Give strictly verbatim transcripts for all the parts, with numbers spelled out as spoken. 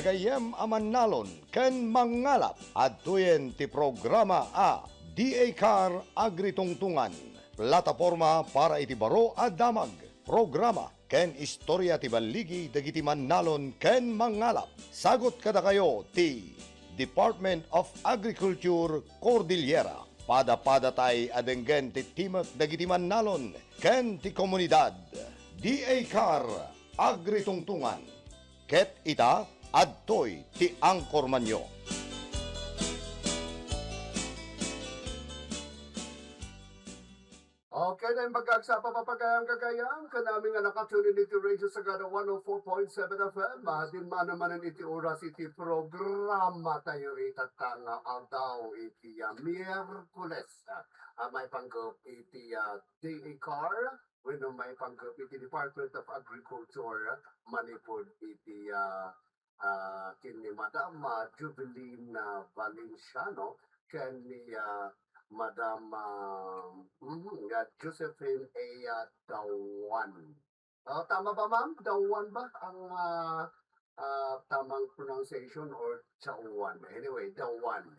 Gayyem a mannalon ken mangngalap, adtoyen ti programa a D A Car Agritungtungan, plataporma para iti baro a damag, programa ken istorya ti balligi dagiti mannalon ken mangngalap. Sagut kadakayo ti Department of Agriculture Cordillera. Padapadatay a denggen ti timek dagiti mannalon ken ti komunidad. D A Car Agritungtungan. Ket ita, adtoy ti anchormanyo. Okay, na yung pagkagsa, papapagayam kagayam, kanami nga nakatune in iti Radio Sagada one oh four point seven F M, ah, di man naman iti oras iti programa tayo itatta nga aldaw iti, ah, Miyerkules, ah, ah, maipanggep iti, ah, D A Car, wenno maipanggep iti Department of Agriculture, manipud iti, ah, ah, ken ni Madam, ah, Jubilin, ah, Valenciano, ken ni, ah, Madam, ah, mhm, ah, Josephine A. Dawan. Ah, tama ba, ma'am? Dawan ba ang, ah, ah, tamang pronunciation or Dawan? Anyway, Dawan.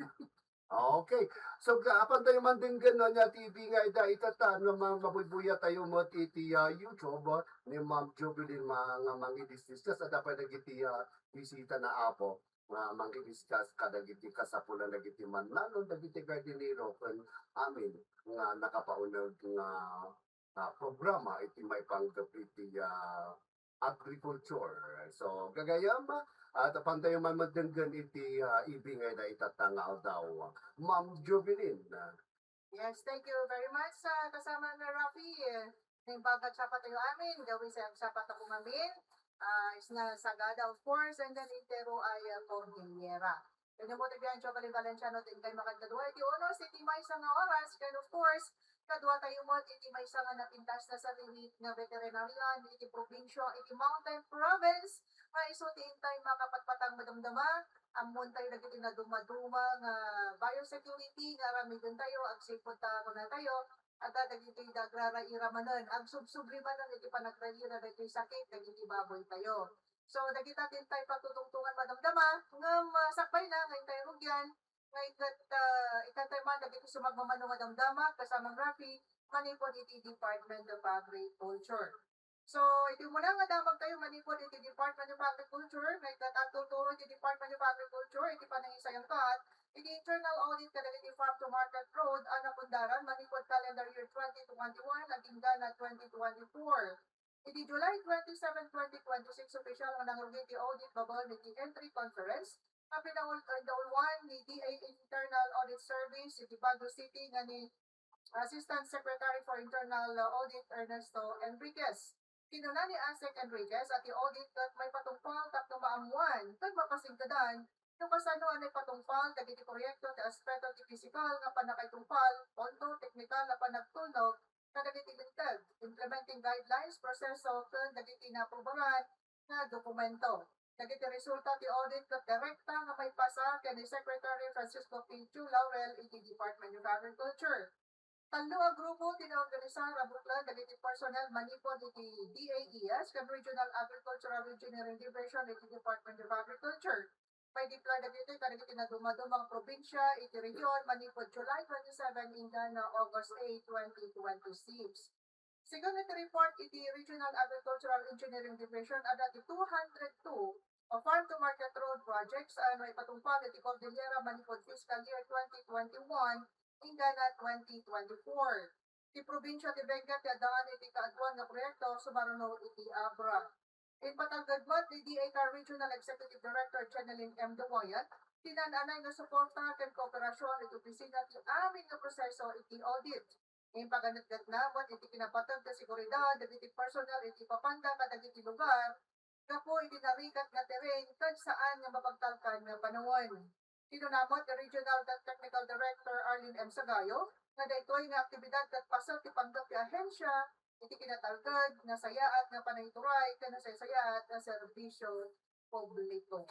Okay. So, ga-, apan tayo man din gano niya T V nga ida itatta nga ma-, mabuybuya tayo met iti, ah, YouTube, ah, ni Ma'am Jubilin ma-, nga mangidiscuss. Adda pay dagiti, ah, bisita na Apo nga mangidiscuss kadagiti kasapulan dagiti mannalon, dagiti gardinero, ken amin nga nakapauneg nga, ah, programa iti maipanggep iti, ah, agriculture. So, gagayam, at apan tayo man madenggen iti, ah, ibingay na itatta nga aldaw. Ma'am Jovelyn. Yes, thank you very much, ah, kasama na Rafi. Naimbag a Sabado tayo amin, gawin sa Sabado ko ngamin. Ah, is na Sagada, of course, and then entero ay, ah, Cordillera. Kanya mo tabihan, Jovelyn Valenciano, din kay makagkadua iti unos, iti maysa nga oras, and of course, kadua tayo mo iti maysa nga napintas na sa limit nga veterinarian, iti probinsya, iti mountain province, nga isu ti intay makapatpatang madamdama, ammon tayo dagiti nadumaduma nga biosecurity nga aramiden tayo, agsipud ta kuna tayo, adda dagiti dagraraira manen, agsubsubli manen iti panagraira dagiti sakit dagiti baboy tayo. So, dagita ti intay pagtutungtungan madamdama, ngem, ah, sakbay na nga intay rugian, nga ikat-, ah, ikantay man dagiti sumagmamano nga damdama, kasamang Rafi, manipud iti Department of Agriculture. So, iti umuna nga damag tayo manipud iti Department of Agriculture, nga ikatagtuturo iti Department of Agriculture, iti panangisayangkat, iti internal audit kadagiti farm to market road, a napundaran manipud calendar year twenty twenty-one, agingga na twenty twenty-four. Iti July twenty-seven, twenty twenty-six, official nga nangrugi ti audit babaen iti entry conference, nga pinaul-, pinauluan ni D A Internal Audit Service iti Baguio City nga ni Assistant Secretary for Internal Audit Ernesto Enriquez. Kinuna ni Asek Enriquez a ti audit ket maipatungpal tapno maammoan ken mapasingkedan no kasano a naipatungpal dagiti proyekto ti aspeto ti pisikal nga pannakaitungpal, onto teknikal a panagtulnog kadagiti linteg, implementing guidelines, proseso, ken dagiti naaprubaran nga dokumento. Dagiti resulta ti audit ket direkta nga maipasa ken ni Secretary Francisco Pincho Laurel iti Department of Agriculture. Tallo a grupo ti naorganisar a buklan dagiti personnel manipud iti D A E S ken Regional Agricultural Engineering Division iti Department of Agriculture. Maideklar dagitoy kadagiti nadumaduma nga probinsya iti rehiyon manipud July twenty-seven inggana August eight, twenty twenty-six. Sigun iti report iti Regional Agricultural Engineering Division, adda ti two hundred two a farm to market road projects a naipatungpal iti Cordillera manipud fiscal year twenty twenty-one inggana twenty twenty-four. Ti probinsya ti Benguet ti addaan iti kaaduan nga proyekto sumaruno iti Abra. Impatalged met ni D A Car Regional Executive Director Jeneline M. Duwayan ti naan-anay nga suporta ken kooperasion iti opisina ti amin nga proseso iti audit. Impaganetgetna met iti kinapateg ti seguridad dagiti personnel iti ipapanda kadagiti lugar gapu iti narigat nga terrain ken saan nga mapagtalkan nga panawen. Kinuna met ni Regional Technical Director Arlene M. Sagayo nga daytoy nga aktibidad ket paset ti panggep ti ahensia iti kinatalged, nasayaat nga panangituray ken nasaysayaat nga serbisio publiko.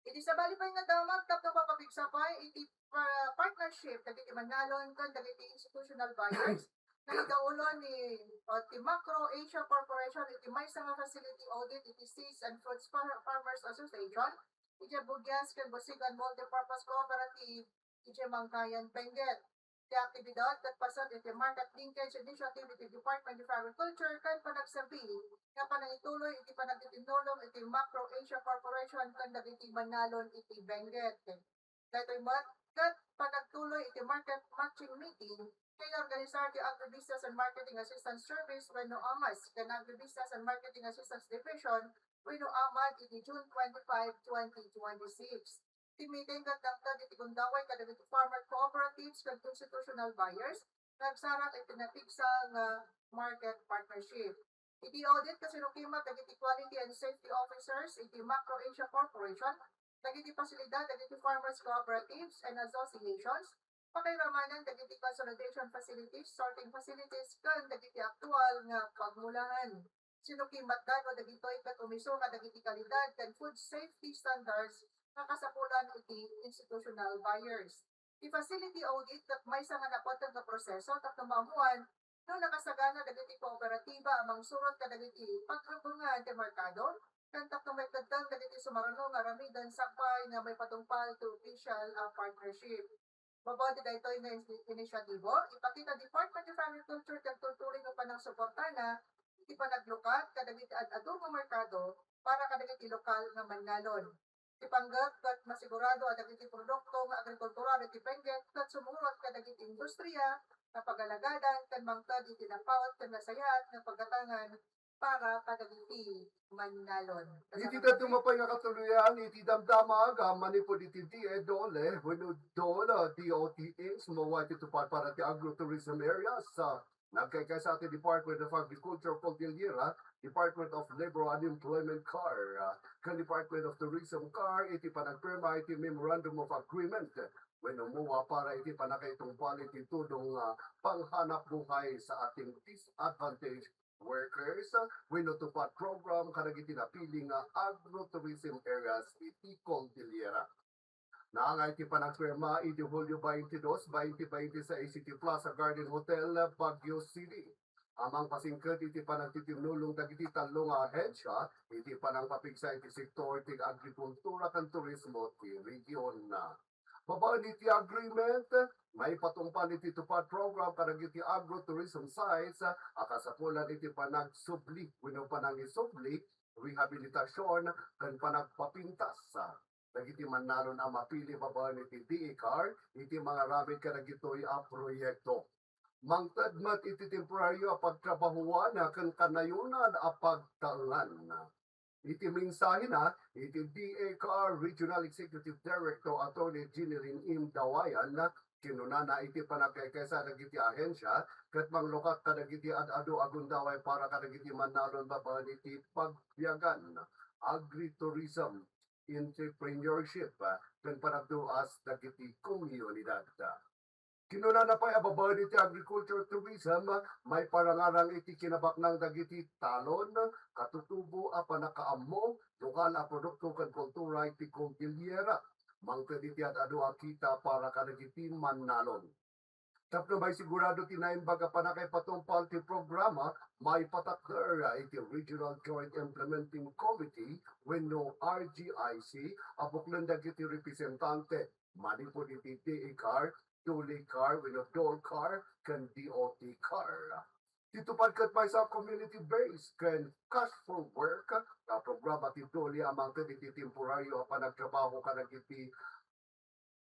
Iti sabali pay nga damag tapno mapapigsa pay iti, ah, partnership dagiti mannalon ken dagiti institutional buyers, Nangidaulo ni, uh, ti Macro Asia Corporation iti maysa nga facility audit iti Seeds and Fruits Far-, Farmers Association, iti Bugyas ken Busigan Multipurpose Cooperative, iti Mangkayan, Benguet. Ti aktibidad ket paset iti Market Linkage Initiative iti Department of Agriculture ken panagserbi nga panangituloy iti panagtitinulong iti Macro Asia Corporation ken dagiti mannalon iti Benguet. Daytoy met ket panagtuloy iti market matching meeting nga inorganisar ti Agribusiness and Marketing Assistance Service wenno AMAS ken Agribusiness and Marketing Assistance Division wenno AMAD iti June twenty-five, twenty twenty-six. Ti meeting ket nangted iti gundaway kadagiti farmer cooperatives ken institutional buyers nga agsarang iti napigsa nga market partnership. Iti audit, kasinukimat dagiti quality and safety officers iti Macro Asia Corporation, dagiti pasilidad dagiti farmers cooperatives and associations, pakairamanan dagiti consolidation facilities, sorting facilities, ken dagiti aktual nga pagmulaan. Sinukimatda no dagitoy ket umiso kadagiti kalidad ken food safety standards nga kasapulan iti institutional buyers. Ti facility audit ket maysa nga napateg nga proseso tapno maammuan no nakasagana dagiti kooperatiba a mangsurot kadagiti pagrebbengna ti merkado ken tapno maikeddeng dagiti sumaruno nga aramiden sakbay nga maipatungpal ti official a partnership. Babaen ti daytoy nga ins-, inisyatibo, ipakita Department of Agriculture ken Kultura nga panangsuportana iti panaglukat kadagiti ad-adu nga merkado para kadagiti lokal nga mannalon. Ti panggep ket masigurado a dagiti produkto nga agrikultural iti Benguet ket sumurot kadagiti industriya nga pagalagadan ken mangted iti napaut ken nasayaat nga paggatangan para kadagiti mannalon. Iti dadduma pay nga katuloyan iti damdamag a manipud iti D A DOLE wenno DOLE, D O T H, mawa iti tupad para ti agrotourism areas. Nagkaykaysa ti Department of Agriculture, Cordillera, Department of Labor and Employment, CAR, ken Department of Tourism, CAR, iti panagpirma iti Memorandum of Agreement wenno MOA para iti pannakaitungpal iti tulong nga panghanapbuhay sa ating disadvantaged workers wenno TUPAD program kadagiti napili nga agrotourism areas iti Cordillera. Naangay ti panagpirma idi Hulio twenty-two, twenty twenty-six iti Plaza Garden Hotel, Baguio City. Amang pasingked iti panagtitinulong dagiti tallo nga ahensya iti panangpapigsa iti sektor ti agrikultura ken turismo ti region. Babaen iti agreement, maipatungpal iti TUPAD program kadagiti agrotourism sites a kasapulan iti panagsubli wenno panangisubli, rehabilitasion, ken panagpapintas dagiti mannalon a mapili babaen iti D A CAR iti mangaramid kadagitoy a proyekto. Mangted met iti temporario a pagtrabahoan ken kanayonan a pagtaengan. Iti mensahena, iti D A CAR Regional Executive Director Attorney Jeneline M. Dawayan, kinunana iti panagkaykaysa dagiti ahensya ket manglukat kadagiti ad-adu a gundaway para kadagiti mannalon babaen iti pagbiagan, agritourism, entrepreneurship, ken panagduas dagiti komunidad. Kinunana pay a babaen iti agriculture tourism, maiparangarang iti kinabaknang dagiti talon, katutubo a pannakaammo, lokal a produkto ken kultura iti Cordillera. Mangted iti ad-adu a kita para kadagiti mannalon. Tapno maisigurado ti naimbag a pannakaipatungpal ti programa, maipatakder iti Regional Joint Implementing Committee wenno R G I C a buklen dagiti representante manipud iti D A CAR, DOLE CAR wenno DOLE CAR, ken D O T CAR. Ti TUPAD ket maysa a community-based ken cash for work a programa ti DOLE a mangted iti temporario a panagtrabaho kadagiti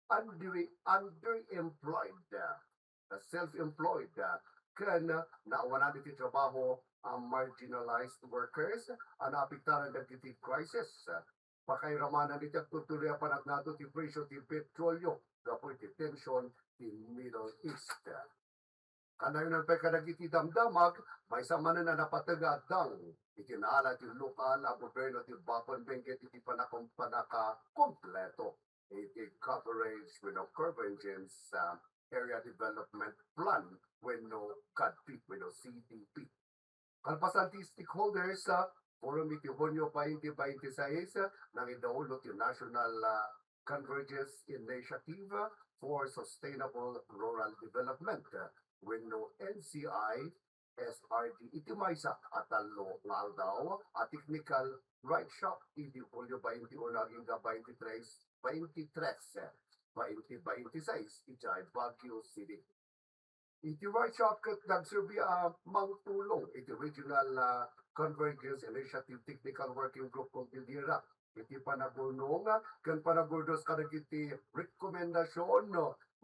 under-, underemployed, uh, self-employed, uh, ken, uh, naawanan iti trabaho a marginalized workers a naapektaran dagiti crisis. Pakairamanan iti agtultuloy a panagnato ti presyo ti petrolio gapu iti tension ti Middle East. Kanayonan pay kadagiti damdamag, maysa manen a napateg a addang iti naala ti lokal a gobyerno ti Baton Benguet iti panakom-, panakakompleto iti Coverage wenno Convergence, ah, Area Development Plan wenno CADP wenno C D P. Kalpasan ti stakeholders, ah, forum iti Hunyo twenty twenty-six, ah, nangidaulo ti National, ah, Convergence Initiative for Sustainable Rural Development, ah, wenno N C I S R D iti maysa a tallo nga aldaw a technical workshop idi Hulio twenty-uno agingga twenty-tres, twenty-tres, twenty twenty-six idiay Baguio City. Iti workshop ket nagserbi a mangtulong iti Regional, ah, Convergence Initiative Technical Working Group Cordillera iti panagulnong ken panagurdos kadagiti rekomendasyon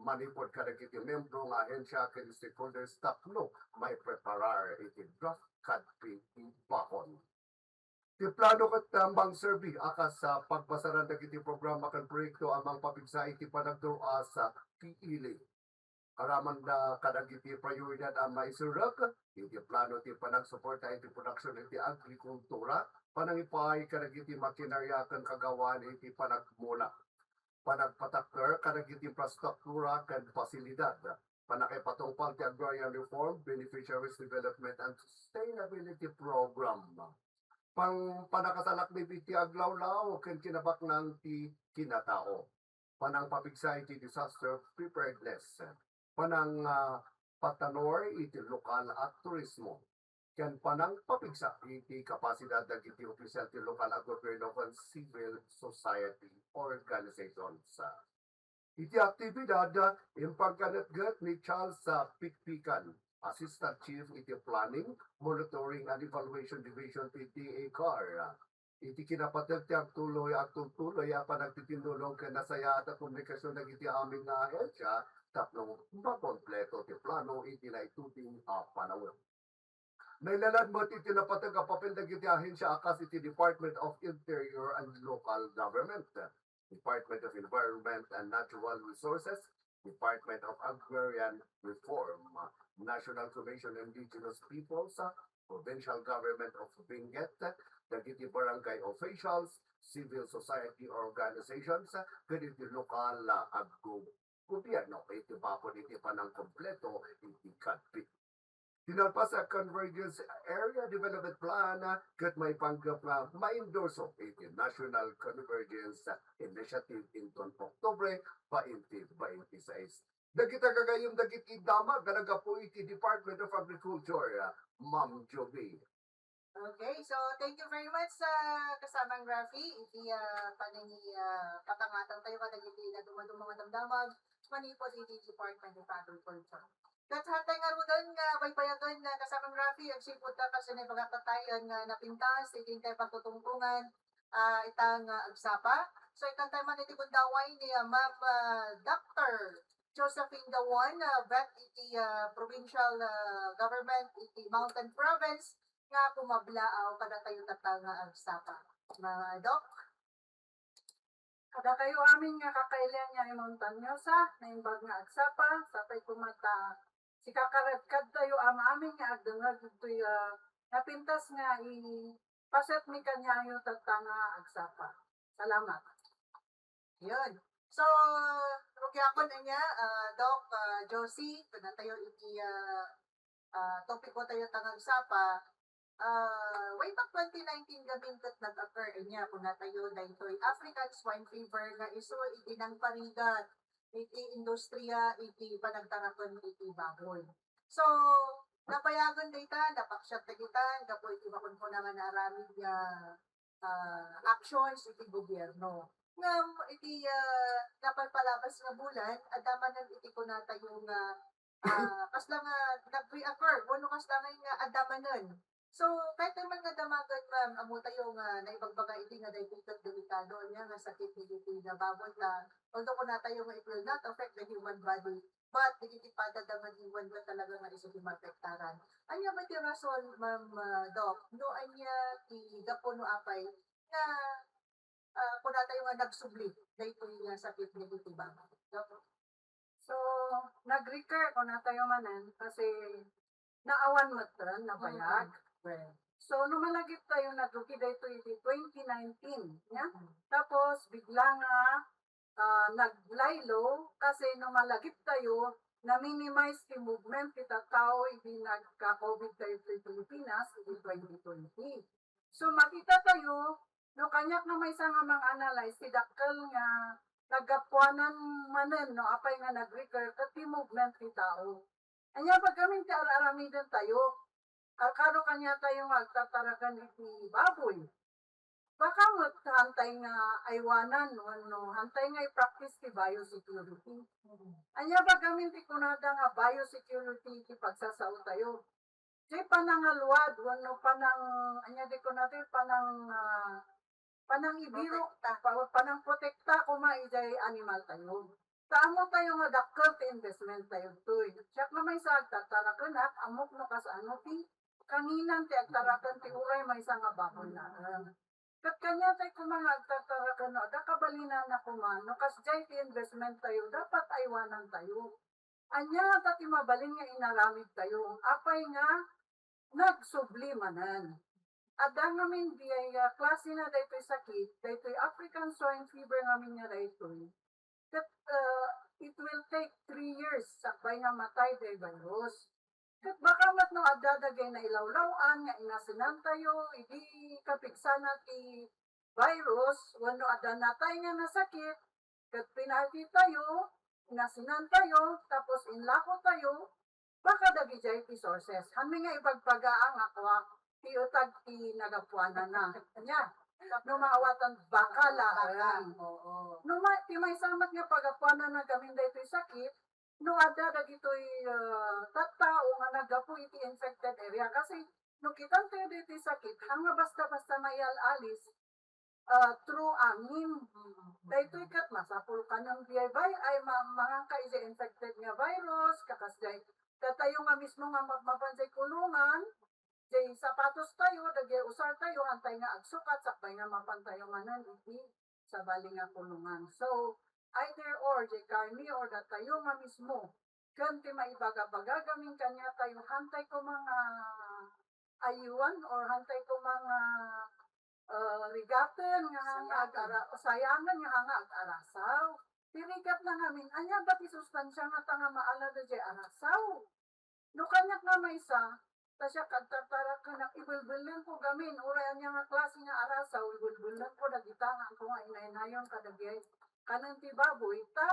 manipud kadagiti membro nga ahensya ken stakeholders tapno maipreparar iti draft kadpi ti bakon. Ti plano ket, ah, mangserbi a kas, ah, pagbasaran dagiti programa ken proyekto a mangpapigsa iti panagdua sa P E L. Aramanda kadagiti prioridad a maiserrek iti plano ti panagsuporta iti produksyon iti agrikultura, panangipaay kadagiti makinarya ken kagawaan iti panagmula, panagpatakder kadagiti infrastruktura ken pasilidad, pannakaipatungpal ti agrarian reform, beneficiaries development and sustainability program, pang-, pannakasalaknib iti aglawlaw ken kinabaknang ti kinatao, panangpapigsa iti disaster preparedness, panang, ah, patanor iti lokal a turismo, ken panangpapigsa iti kapasidad dagiti opisyal ti lokal a gobyerno ken civil society organizations. Iti aktibidad, impagkanetget ni Charles, ah, Pikpikan, Assistant Chief iti Planning, Monitoring and Evaluation Division ti D A car. Iti kinapateg ti agtuloy, agtultuloy a panagtitindulong ken nasayaat a komunikasyon dagiti amin nga ahensya tapno makompleto ti plano iti naituding a panawen. Nailanad met iti napateg a papel dagiti ahensya a kas iti Department of Interior and Local Government, Department of Environment and Natural Resources, Department of Agrarian Reform, National Commission on Indigenous Peoples, Provincial Government of Benguet, dagiti barangay officials, civil society organizations, ken iti lokal a gu-, gobyerno iti bakon iti panangkompleto iti kadpi. Ti nalpas a Convergence Area Development Plan ket maipanggep nga maendorso iti National Convergence Initiative inton Oktubre twenty twenty-six. Dagita gagayyem dagiti damag nga naggapu iti Department of Agriculture, Ma'am Joby. Okay, so thank you very much sa kasamang Rafi. Iti, ah, panangi-, ah, patangatang tayo kadagiti nadumaduma nga damdamag manipud iti Department of Agriculture. Ket hatay ngaruden nga baybayagen na kasamang Rafi, agsipud ta kasi naibaga tattayen nga napintas iti intay pagtutungtungan, ah, ita nga agsapa. So, ikan tayo man iti gundaway ni, ah, Ma'am, ah, Doctor Josephine Gawan, ah, vet iti, ah, provincial, ah, government iti Mountain Province nga kumablaaw kadatayo tatta nga agsapa. Mga Doc? Kadakayo amin nga kakailian nga Montañosa, naimbag nga agsapa, sapay koma ta sika kadkayo amin nga agdengngeg ditoy, ah, napintas nga i-, paset mi kaniayo tatta nga agsapa. Salamat. Yun. So, rugiakon ania, ah, Doc, ah, Josie, kunatayo iti, ah, ah, topiko tayo ta nga agsapa, ah, way back twenty nineteen gamin ket nag-occur ania, kunatayo daytoy African swine fever nga isu iti nangparigat iti industriya iti panagtaraken iti baboy. So, napayagen dayta, napaksiat dagita, gapu iti makunkuna nga naaramid nga, ah, actions iti gobierno. Ngem iti, ah, napalpalabas nga bulan, adda manen iti kunatayo nga, ah, kasla nga nag-reoccur, wenno kasla nga, nga adda manen. So, kayat man nga damagen, ma'am, ammo tayo nga naibagbaga iti nga daytoy ket delikado ania nga sakit dagiti nga baboy ta, although kunatayo nga it will not affect the human body, but dagiti pada da nga iwan nga talaga nga isu ti maapektaran. Ania met ti rason, Ma'am, ah, Doc, no ania ti gapu no apay nga, ah, kunatayo nga nagsubli daytoy nga sakit dagiti baboy? Doc? So, nag-recur, kunatayo manen, kasi naawan met ren, nabayag. Mm. Well, so, no malagip tayo, nagrugi daytoy iti twenty nineteen, ya? Mm. Tapos, bigla nga, ah, nag-lie low, kasi no malagip tayo, na-minimize ti movement ti tattao idi nagka-covid tayo iti Pilipinas, iti twenty twenty. So, makita tayo, no kaniak nga maysa nga mang-analyze, ti dakkel nga naggapuanan manen, no, apay nga nag-recur, ket ti movement ti tao. Ania ba gamin ti ar-aramiden tayo? Arkaro kaniatayo nga agtartaraken iti baboy. Baka met hantay nga aywanan wenno hantay nga i-practice ti biosecurity. Ania ba gamin ti kunada nga biosecurity iti pagsasao tayo? Diay panangaluad wenno panang-, ania di kunada, panang-, ah, panangibiro, Protekta. pa-, panangprotekta koma idiay animal tayo. Ta ammo tayo nga dakkel ti investment tayo toy. Siak nga maysa agtartarakenak, ammok no kasano ti kanginan ti agtaraken ti uray maysa nga baboy laeng. Ket kaniatay koma nga agtartaraken no adda kabalinanna koma no kasdiay ti investment tayo, dapat aywanan tayo. Ania ngata ti mabalin nga inaramid tayo? Apay nga nagsubli manen? Adda ngamin diay, ah, klase na daytoy sakit, daytoy African swine fever ngamin nga daytoy. Ket, ah, it will take three years sakbay nga matay diay virus. Ket baka met no adda dagiti nailawlaw-an nga inasinan tayo idi kapigsana ti virus, wenno adda natay nga nasakit, ket pinaldi tayo, inasinan tayo, tapos inlako tayo, baka dagidiay ti sources. Hanmi nga ibagbaga nga kua, ti utag ti nagapuanana. Ania? No maawatan, baka laeng. Oo. No ma-, ti maysa met nga pagapuanana gamin daytoy sakit, no adda dagitoy, ah, tattao nga naggapu iti infected area. Kasi no kitan tayo daytoy sakit, haan nga basta-basta maial-alis, ah, through angin. Daytoy ket masapul kanen diay bay-, ay ma-, mangangka idiay infected nga virus, kakasdiay. Datayo nga mismo nga ma-, mapan diay kulungan, diay sapatos tayo, dagiti usar tayo, hantay nga agsukat, sakbay nga mapan tayo manen iti sabali nga kulungan. So, either or, diay karne or datayo nga mismo, ken ti maibagabaga gamin kaniatayo, hantay koma nga aywan or hantay koma nga, ah, rigaten nga hanga Sayangan. agara-, sayangan nga hanga agarasaw. Ti rigatna ngamin, ania ba ti sustansia nga ta nga maala daydiay arasaw? No kaniak nga maysa, ta siak agtartarakenak, ibelbellengko gamin, uray ania nga klase nga arasaw, ibelbellengko dagita nga ampo nga inaynayon kadagiti kanen ti baboy, ta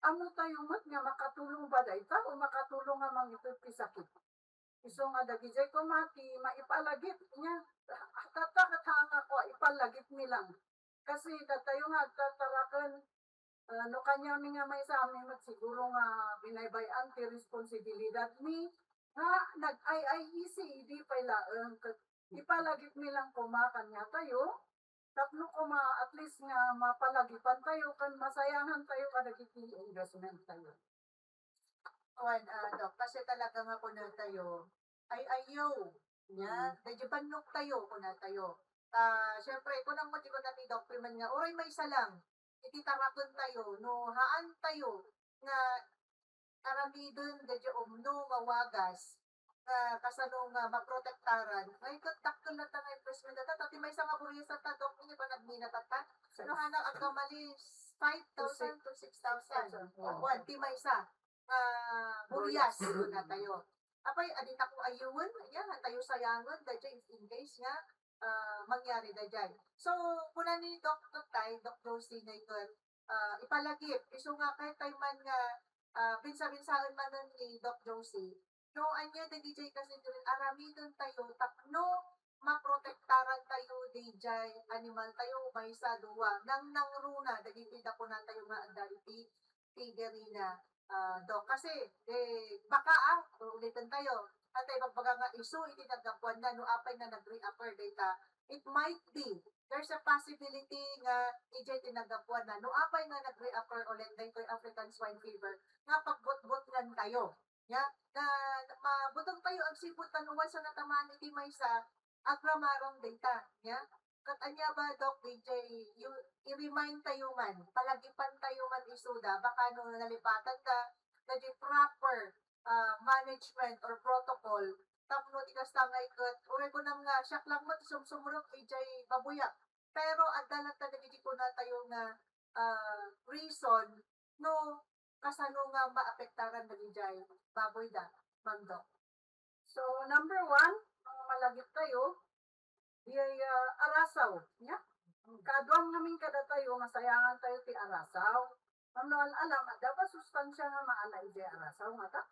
ammo tayo met nga makatulong ba dayta o makatulong nga mangited ti sakit. Isu nga dagidiay koma ti maipalagip nia, tatta ket haan nga kua, ipalagipmi lang. Kasi datayo nga agtartaraken, ah, no kaniami nga maysa, amin met siguro nga binaybay-an ti responsibilidadmi nga nag-ay-ay isi idi pay laeng ket ipalagipmi lang koma kaniatayo tapno koma at least nga mapalagipan tayo ken masayangan tayo kadagiti investment tayo. Wen, ah, Doc, kasi talaga nga kuna tayo, ay, ayo, nia, Mm. medyo bannok tayo, kuna tayo. Ah, syempre, kunam mo, di ko na ni Doc Piman nga, uray maysa lang, iti taraken tayo, no, haan tayo, nga aramiden, daydiay umno, mawagas, nga kasano nga maprotektaran, ngay ket dakkel latta nga investment data, ta ti maysa nga burias ta, Doc, ania ba nagmina tatta? No, hana, agkamali, five thousand to six thousand. Six thousand. Wen, ti maysa. Ah, burias, kuna tayo. Apay, adi tako ayoen, ania, tayo sayangen, daydiay in case nga, ah, mangyari daydiay. So, kuna ni Doc Tutay, Doc Josie, ngay ket, ah, ipalagip, isu nga kayatay man nga, ah, binsa-binsaen manen ni Doc Josie, no, ania dagiti kasi diri aramiden tayo tapno maprotektaran tayo daydiay animal tayo, maysa, dua, nang nangruna dagiti dakuna tayo nga adda iti piggery na, ah, Doc. Kasi, eh, baka, ah, uliten tayo, antay bagbaga nga isu iti naggapuanna no apay nga nag-reoccur dayta. It might be, there's a possibility nga idiay ti naggapuanna no apay nga nag-reoccur ulit daytoy African swine fever nga pagbutbutngan tayo. Ya, na, na mabuteng tayo agsipud ta no maysa natamaan iti maysa, agramarang dayta, ya. Ket ania ba, Doc, daydiay, you, i-remind tayo man, palagipan tayo man isuda, baka no nalipatan da, daydiay proper, ah, management or protocol, tapno ti kasta nga iket, uray kunam nga, siak lang met ti sumsumrek idiay babuyak. Pero adda latta dagiti kuna tayo nga, ah, reason no kasano nga maapektaran dagiti baboy da, Ma'am Doc? So, number one, ang malagip tayo, diay, ah, arasaw, nia? Kaduam ngamin kadatayo, masayangan tayo ti arasaw. Ma'am, no al-alam, adda ba sustansia nga maala idiay arasaw, ngata?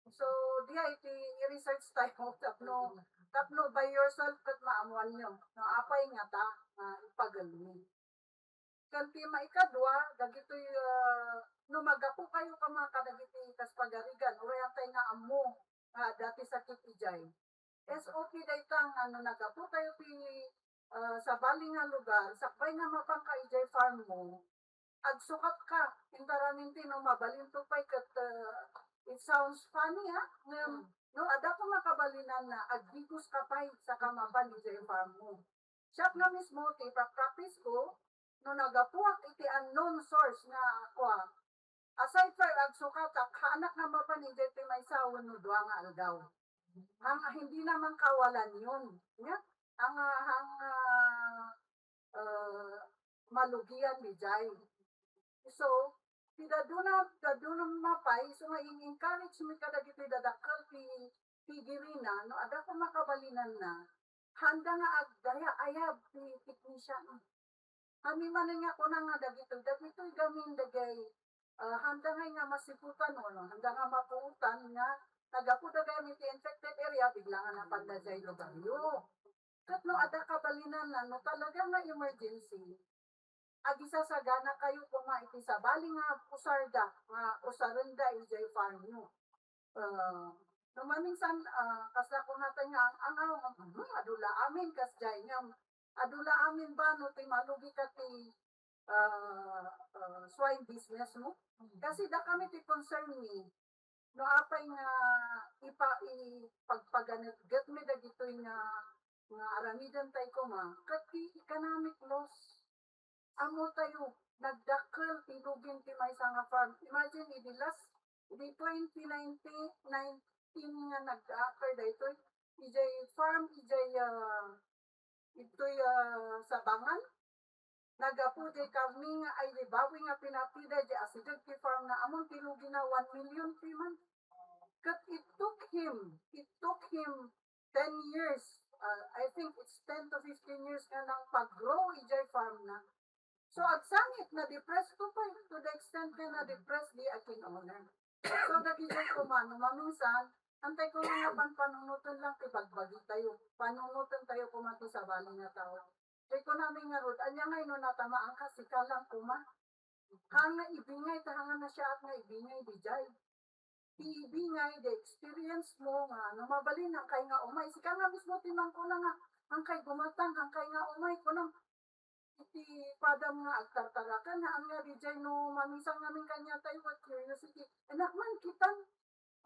So, diay iti i-research tayo tapno, tapno by yourself ket maamuanyo no apay ngata nga ipagelmi. Ken ti maikadua, dagitoy, ah, no maggapu kayo koma kadagiti kas pagarigan, uray antay nga ammo nga adda ti sakit idiay. S O P dayta nga no naggapu kayo ti, ah, sabali nga lugar, sakbay nga mapanka idiay farm mo, agsukat ka, intaraminti no mabalinto pay ket, ah, it sounds funny, ha? Ngem, no adda koma kabalinanna, agdigos ka pay saka mapan idiay farm mo. Siak nga mismo, ti pra-, practice ko, no naggapuak iti unknown source nga kua, aside for agsukatak, haanak nga mapan idiay ti maysa wenno dua nga aldaw. Ang hindi naman kawalan yun. Nya, ang, ah, ang, ah, ah, malugian idiay. So, ti daduna, daduna mapay, so nga in-encourage mi kadagiti dadakkel ti, ti girina, no, adda koma kabalinanna, handa nga agdayayab ti teknisyan. Kami manen nga kuna nga dagitoy, dagitoy gamin dagay, ah, handa ngay nga masiputan, no, handa nga mapuotan nga naggapu dagay iti infected area, bigla nga napan dagay lugaryo. Ket no adda kabalinanna, no talaga nga emergency, agisasagana kayo koma iti sabali nga usarda, nga usarenda idiay farm nyo. Ah, no maminsan, ah, kasla kunata nga ang, ang, ang, hmm, adu la amin, kasdiay nga, adu la amin ba no ti malugi ka ti, ah, ah, swine business mo? Kasi dakami ti concern mi, no apay nga ipa-, ipagpaganetget mi dagitoy nga, nga aramiden tay koma, ket ti economic loss. Ammo tayo, nagdakkel ti lugin ti maysa nga farm. Imagine, idi last, idi twenty nineteen, nineteen nga nag-occur daytoy, idiay farm, idiay, ah, itoy, ah, Sabangan. Naggapu diay karne nga ay di baboy nga pinatida diay asideg ti farm na amon ti lugina one million ti man. Ket it took him, it took him ten years, uh, I think it's ten to fifteen years nga nang pag-grow idiay farm na. So, agsangit, na-depress to pa, to the extent nga na-depress di akin owner. So, dagiti koma, no maminsan, antay ko nga panpanunoten lang ti bagbagi tayo. Panunoten tayo koma ti sabali nga tao. Di ko namin nga rod, anya nga ino natamaan ka, sika lang koma. Hanga ibingay, ta hanga na siya at nga ibingay, di jay. Ti ibingay, the experience mo nga, no mabalin, ang kay nga umay. Sika nga mismo ti mangkuna nga, ang kay gumatang, ang kay nga umay, kunam, iti padam nga agtartarakan, nga anya di jay no mamisan ngamin kanya tayo, what curiosity. Anak man, kitan.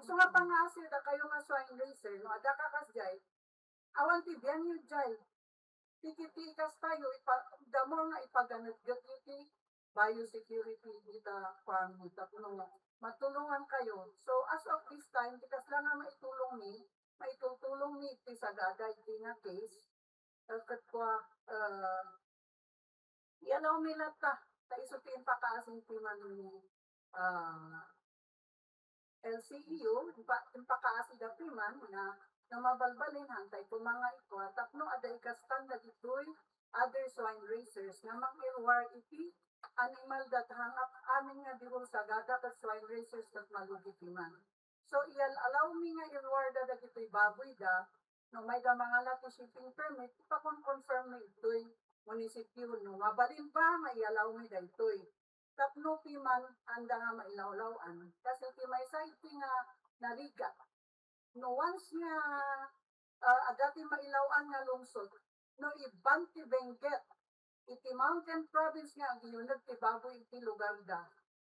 So nga pangasi da kayo nga swine raiser, no, adda ka kas jay. Awan ti biyan yu jay. Ti kiti kas tayo, ipa-, the more nga ipaganetget yu ti biosecurity dita farm, tapno matulongan kayo. So, as of this time, ti kasla nga maitulong mi, maitutulong mi ti sagada iti nga case, eh, ket kua, eh, i-allow mi latta, ta isu ti impakaasi ti man, ah, L C E U, impa-, impakaasi da ti man nga, nga mabalbalin, hantay koma nga ikua, tapno adda ikastan dagitoy other swine raisers nga mangirwar iti animal da, hanga amin nga di ursagada ket swine raisers ket malugi ti man. So, iyal-, allow mi nga irwarda dagitoy baboy da, no mayda mangala ti shipping permit, ipakon-confirm mi itoy munisipyo, no mabalin ba nga i-allow mi daytoy. Tapno ti man anda nga mailawlaw-an. Kasi ti maysa iti nga narigat. No once nga, ah, adda ti mailaw-an nga lungsod, no iban ti Benguet, iti mountain province nga agiyuneg ti baboy iti lugar da,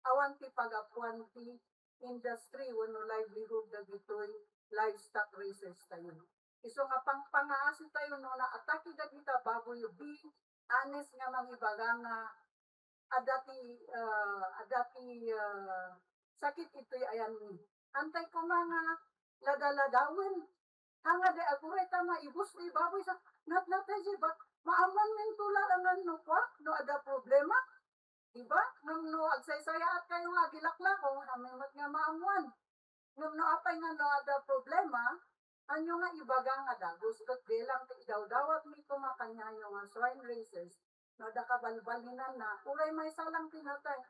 awan ti pagapuan ti industry wenno livelihood dagitoy livestock raisers tayo. Isu nga pangpangaasi tayo no naatake dagita baboy, be honest nga mangibaga nga adda ti, ah, adda ti, ah, sakit itoy ayanmi. Antay koma nga ladaladawen. Hanga di aguray ta maibus ti baboy sa natnatay si ba, maamuan men tula langan no kua, no adda problema. Diba? Ngem no agsaysayaat kayo nga agilaklako, amin met nga maamuan. Ngem no apay nga no adda problema, anyo nga ibaga nga dagus, ket bilang ti idawdawat mi koma kaniayo nga swine raisers, no adda kabalbalinanna, uray maysa lang ti natay.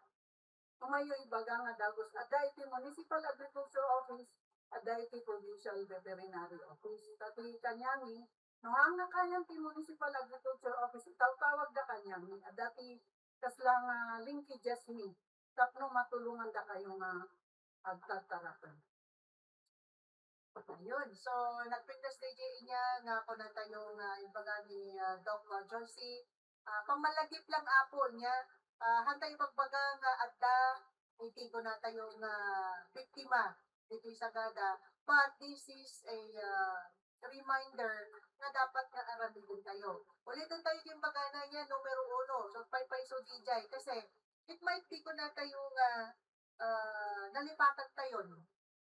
Umayyo ibaga nga dagus, adda iti Municipal Agriculture Office, adda iti provincial veterinary office. Ta ti kaniami, no, hangna kanian ti municipal agriculture office, itawtawagda kaniami, adda ti kasla nga linkages mi tapno matulongandakayo nga agtartaraken. Ayun. So, nagpintas daydiay inya nga kunatayo nga imbaga ni, ah, Doc, ah, Josie, ah, pammalagip lang, Apo, niya, ah, hantay bagbaga nga adda iti kunatayo nga biktima ditoy Sagada. But this is a, ah, reminder nga dapat nga aramiden tayo. Ulitin tayo yung bagana niya, numero uno. So, paypayso D J. Kasi, it might be kunatayo nga, ah, nalipatan tayo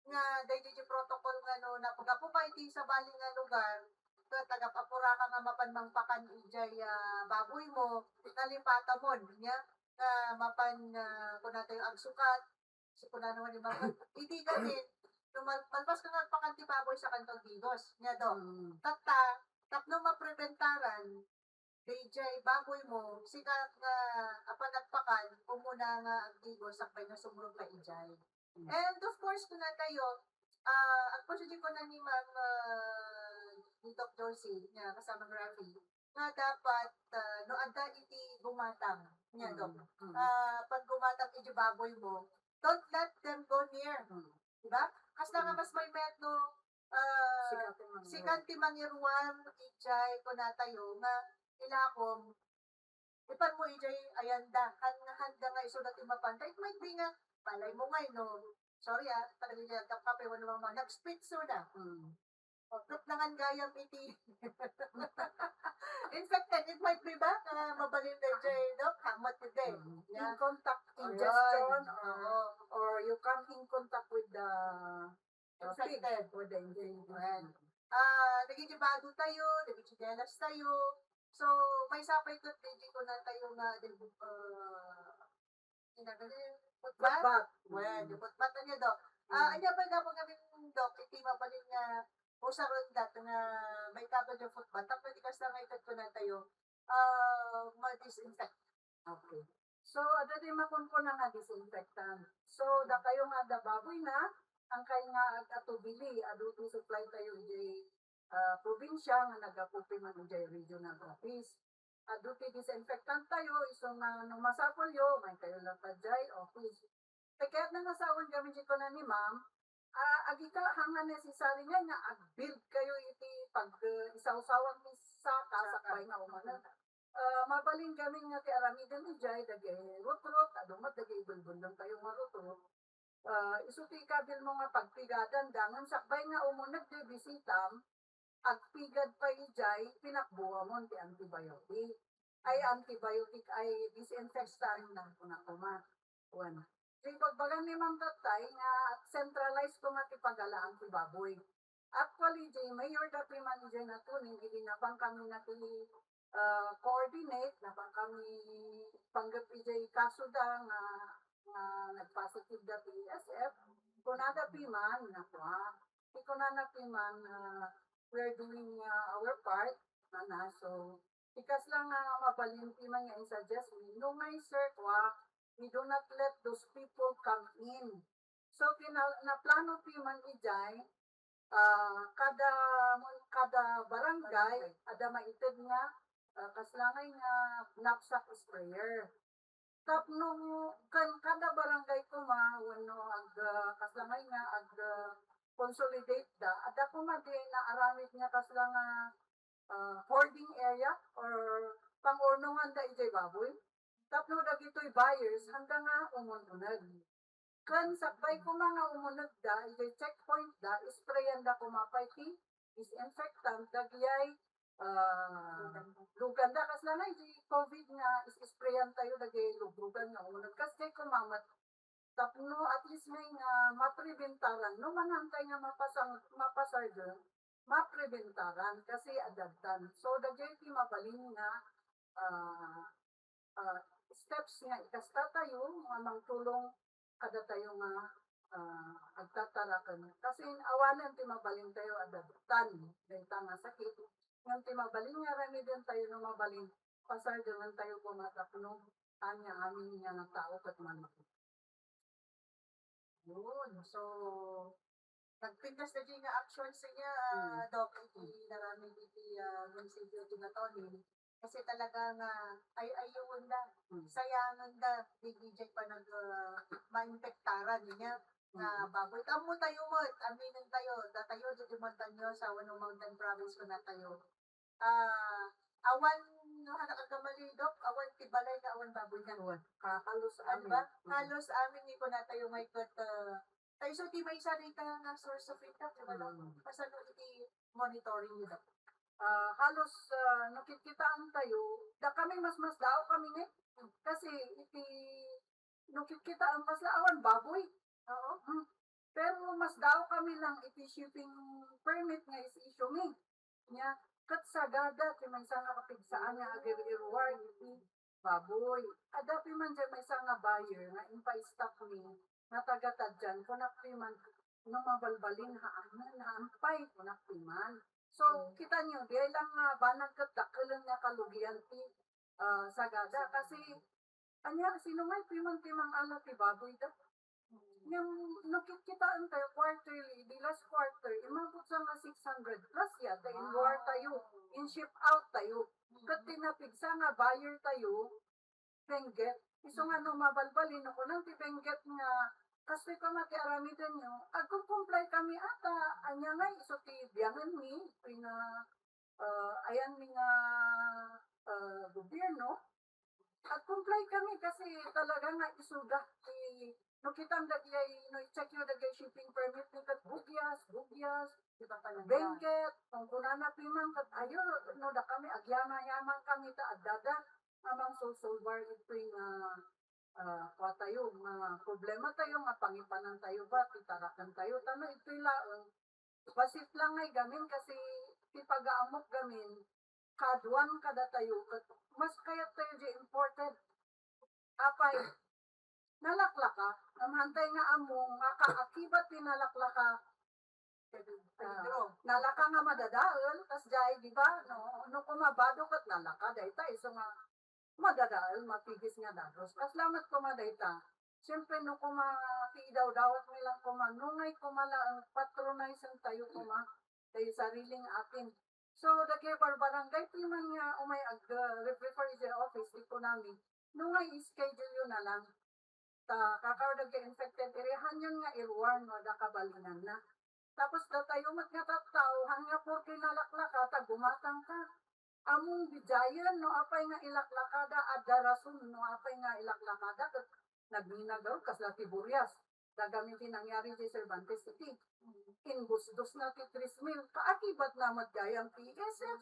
nga daydiay protocol nga no, napagapu pa iti sabali nga lugar, ket nagapapuraka nga mapan mangpakan idiay, ah, baboy mo, nalipatan mo, niya, nga mapan, ah, kunatayo agsukat, so kunana man ni Mama, idi kami, no, mal-, malpas ka nga agpakan ti baboy, saka ka agdigos, niya, Dok. Mm. Tatta, tapno mapreventaran, daydiay baboy mo, sika nga apan agpakan, umuna nga agdigos, sakbay nga sumrot la idiay. Mm. And of course, kunatayo, ah, agpasudi kuna ni Ma'am, ah, ni Doc Josie, nga kasama ni Rafi, nga dapat, ah, no adda iti gumatang, niya, Dok. Mm, mm. Ah, pag gumatang iti baboy mo, don't let them go near. Mm. Diba? Kasla nga Mm. mas maymayat no, ah, Sika ti mangiruan. Sika ti mangiruan, idiay, kunatayo, nga ilakom, ipan mo idiay ayanda, han-, handa nga isuda ti mapanta. It might be nga, balay mo ngay, no? Sorry, ah, talaga dyan, kapkape, wala mang mga, nag-spit soda. Mm. O, ket nangan gayam iti infected, it might be ba, nga mabalin daydiay, no? Hamat iti. Mm. Yeah. In contact, Ayun. ingestion, or, Oo. or you come in contact with the Infected. Pig with the infection. Ayan. Ah, dagiti bado tayo, dagiti tsinelas tayo. So, maysa pay ket dagiti kunatayo nga, ah, inagani, footbath? Footbath. Well, Mm. di footbath na niya, Dok. Ah, Mm. anya ba nga mga min, Dok, iti mabalin nga usaron dat nga may kato yung footbath? Tapos di kasta nga ikat kunatayo, ah, ma-disinfect. Okay. So, adda ti makunkuna nga disinfectant. So, dakayo nga adda baboy na, angkay nga ag-atubili, adu ti supply tayo idiay, ah, probinsya nga naggapu man idiay regional office. Adu ti disinfectant tayo, isu nga no masapulyo, maikayo latta idiay office. Kayat nga nasawen kami di kuna ni Ma'am, ah, agika hanga necessary nga, nga ag-build kayo iti pag, eh, isawsawan ti saka, Saka. sakbay nga umaneg. Ah, mabalin kami nga ti aramiden idiay, dagiti rutrut, adu met dagiti bulbulong tayo nga rutrut. Ah, isu ti ikabil mo nga pagpigadan da, ngem sakbay nga umuneg ti bisitam, agpigad pay idiay, pinakbuamon ti antibiotic. Ay, antibiotic, ay, disinfectant na, kuna koma. Wen. Di bagbagan ni Ma'am Tatay nga centralized koma ti pagalaan ti baboy. Actually, di mayor dati man idiay natuning, idi napan kami na ti, ah, coordinate, napan kami panggep idiay kaso da nga, nga nagpositive da ti S F, kunada piman, nakua. Ti kunana piman, ah, we are doing, ah, our part, mana, so, Ti kasla nga mabalin ti man nga insuggest mi, no ngay, sir, kua, we do not let those people come in. So, kina-, naplano ti man idiay, ah, kada, kada barangay, ada maited nga, ah, kasla ngay nga knapsack sprayer. Tapno ken kada barangay koma wenno ag, ah, kasla ngay nga ag, ah, consolidate da, adda koma di naaramid nga kasla nga, ah, hoarding area or pangurnongan da idiay baboy. Tapno dagitoy buyers, handa nga umun-uneg. Ken sakbay koma nga umuneg da, idiay checkpoint da, isprayan da koma pay ti disinfectant, dagiti, ah, lugan da. Kasla na iti covid nga is-, isprayan tayo dagiti luglugan nga umuneg. Kas jay koma met tapno at least ngay nga mapreventaran. No manantay nga mapasang-, mapasarden, mapreventaran kasi adadtan. So, dagiti mabalin nga, ah, ah, steps nga ikasta tayo nga mangtulong kadatayo nga, ah, agtataraken. Kasi awanen ti mabalin tayo adadtan dayta nga sakit, ngem ti mabalin nga ramiden tayo no mabalin, pasardengen tayo koma tapno ania amin nga tao ket manmak-. Yun. So, nagpintas na di nga action sa niya, ah, Doc, iti inaramid iti, ah, munisipyo ti Matonin. Kasi talaga nga, ay, ayawenda, sayangen da, di, di jay panag, ah, mainfektaran niya nga baboy. Ammo tayo met, aminen tayo, datayo, di, di Montañosa, wenno Mountain Province ko na tayo. Ah, awan, no, anak agkamali, Doc, awan ti balay nga awan baboy na. Awan. Ah, halos Ano amin. Ba? Mm. Halos amin ni kunatayo ngay ket, ah, tayo so ti maysa dita nga source of income, di ba, Doc? Mm. Kasano iti monitoring ni Doc? Ah, halos, ah, no kikitaentayo, da kami mas, mas dao kami ni. Kasi iti, no kikitaen, mas la awan baboy. Oo. Hmm. Pero mas dao kami lang iti shipping permit nga is-issue mi. Nya, ket sagada ti maysa nga kapigsaan nga agir-iruar iti baboy. Adda piman diay maysa nga buyer nga impa-stop mi nga taga-Tadian, kunak piman no mabalbalin, haan, haan pay, kunak piman. So, kita niyo, diay lang nga banag ket dakkelen nga kalugian ti, ah, sagada. Kasi, ania, sino nga piman ti mangala ti baboy da? Ngem no kitkitaentayo quarterly, di last quarter, immabot sa nga six hundred plus yata in war tayo, in ship out tayo. Ket ti napigsa nga buyer tayo, Benguet. Isu nga no mabalbalin, no kunan ti Benguet nga, "Kastoy koma ti aramidenyo," agkumply kami ata, ania ngay isu ti biangenmi, ti nga, ah, ayanmi nga, ah, gobyerno, Ag-comply kami kasi talaga nga isuda ti, no kitam dagiti, no i-check yo dagiti shipping permit ni ket bugyas, bugyas, Benguet, kung kunana piman ket ayo, no da kami, agyama-yamang kami ta addada nga mangsolsolbar itoy nga, ah, kua tayo, nga problema tayo, nga pangipanan tayo ba, ti taraken tayo, tano itoy laeng, Basit lang ngay gamin kasi ti pagaammok gamin, kaaduan kadatayo, ket mas kayat tayo di imported. Apay, nalaklaka, ngem hantay nga ammo nga kaakibat ti nalaklaka, ah, nalaka nga madadael, kas jay, di ba? No, no kumabado ket nalaka, dayta isu nga madadael, mapigis nga dagus. Kasla met koma dayta. Siyempre, no koma ti idawdawatmi lang koma, no ngay koma laeng patronizentayo koma, tayo sariling atin. So, dagiti barbarangay ti man nga umay ag-, uh, refer idiay office, ti kunami, no ngay i-schedule yo na lang. Ta, kakar dagiti infected area, hanyon nga iruar no adda kabalinanna. Tapos datayo met nga tattao, haan nga porke nalaklaka, ta gumatangka. Ammom bidiayen no apay nga ilaklakada, adda rason no apay nga ilaklakada, ket nagminagaw kasla ti burias. Dagami ti nangyari di Cervantes iti. Inbusdos na ti tres mil. Kaakibat na met gayam P S F.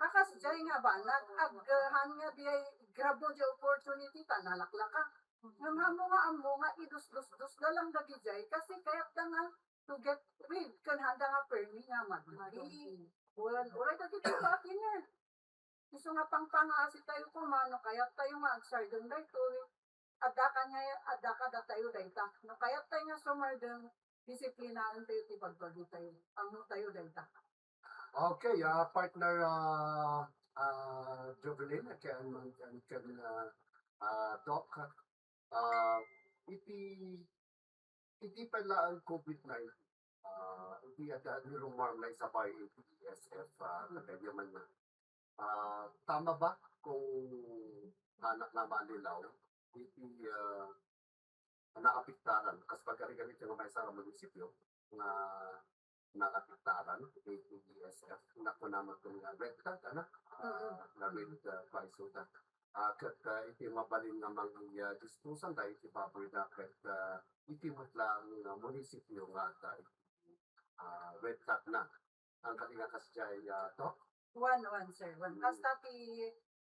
Akas jay nga banag, aggahan nga diay grabo di opportunity ta nalaklaka. Ngem ammo nga ammo nga idusdusdos da lang dagijay kasi kayat da nga to get rid, ken handa nga permi nga madudi. Wen, uray dagiti patiner. Isu nga pangpangaasi tayo koma, no kayat tayo nga agsardeng daytoy, adda ka nga, adda kadatayo dayta. No kayat tayo nga sumardeng, disiplinaen tayo ti bagbagi tayo. Ammo tayo dayta. Okay, ah, partner, ah, ah, Jovelyn, ken, ken, ken, ah, ah, Doc, ah, iti, iti pay laeng COVID nineteen, ah, iti adda ni rumor nga isabay iti E S F, ah, kadagiti man nga. Ah, tama ba kung anak nga malilaw iti, ah, naapektaran, kas pagarigan iti nga maysa nga munisipyo nga naapektaran iti E S F, nga kunam nga red tag, ano? Ah, nga red, ah, paisuda. Ah, ket, ah, iti mabalin nga mangdisposan da iti baboy da ket, ah, iti met laeng nga munisipyo nga adda iti, ah, red tag na. Ang kadi nga kasdiay, ah, to? Wen, wen, sir. Wen, kasta ti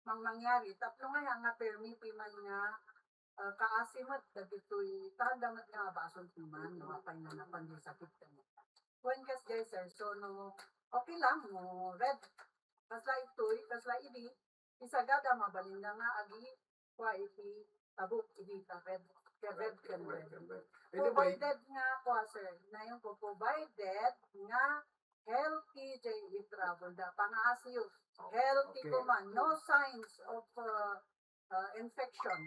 mang-, mangyari, tapno nga, nga permi ti man nga, ah, kaasi met dagitoy, ta adda met nga basol ti man, no, apay nga napan di sakit kaniya. Wen, kasdiay, sir. So, no, okay lang, no, red, kasla itoy, kasla idi, isagada mabalinda nga agi, kua iti tabuk, idi ta red, ken red, ken red. Anyway. Provided nga, kua, sir, nayon ko, provided nga healthy jay i-travel da. Pangaasiyo. Oh, healthy okay. Koma, no signs of, uh, uh, infection.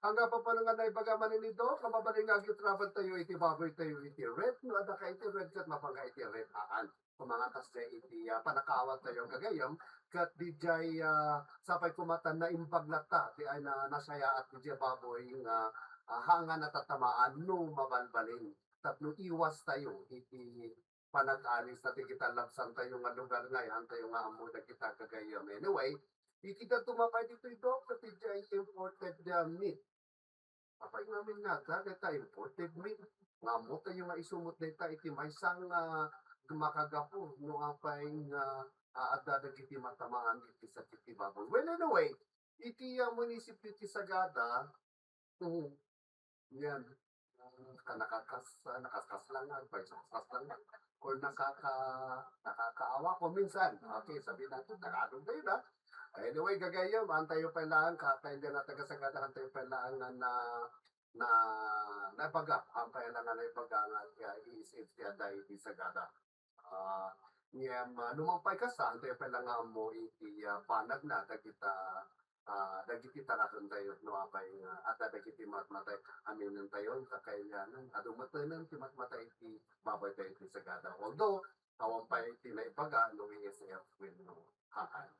Ang nga pa nga naibaga man ni Doc, mabalin nga agitrapan tayo iti baboy tayo iti red, no, adda ka iti red ket mapanga iti red, haan. Kumangatas tayo iti, ah, panakaawat tayo gagayam, ket dijay, ah, sapay kumatan na imbag latta, di ay na nasayaat dijay baboy nga, ah, hanga natatamaan no mabalbalin. Tapno iwas tayo iti panag-alis na ti kita labsan tayo nga lugar nga, yan tayo nga ammo na kita gagayam. Anyway, iti da tumapay dito ito, ket dijay imported, ah, meat. Apay ngamin nga adda dayta imported meat. Nga ammo tayo nga isumot dayta iti maysa nga makagapu no apay nga, ah, adda dagiti matamaan iti sakit ti baboy. Well, anyway, iti, ah, munisipyo ti Sagada, mm, yan. Ah, ka nakakas-, ah, nakaskas lang, ah, pay kaskas lang. Or nakaka-, nakakaawa ko minsan. Okay, sabi natin, Tagalog na yun, ah. Anyway, gagayam, antayo pa lang, kakain din ang taga-Sagada, antayo pa lang nga na, na, naibaga, ang pa lang nga naibaga nga, nga i-safety at dahil di Sagada. Ah, ngem, ah, numampay ka sa, antayo pa lang nga mo iti, ah, panag na, dagita, ah, dagiti taraken tayo, no, apay nga, at dagiti matmatay, aminen tayo, kakailanan, adu matenen, ti matmatay, ti babay tayo, ti Sagada. Although, awan pa iti naibaga, no, E S F, no, haan.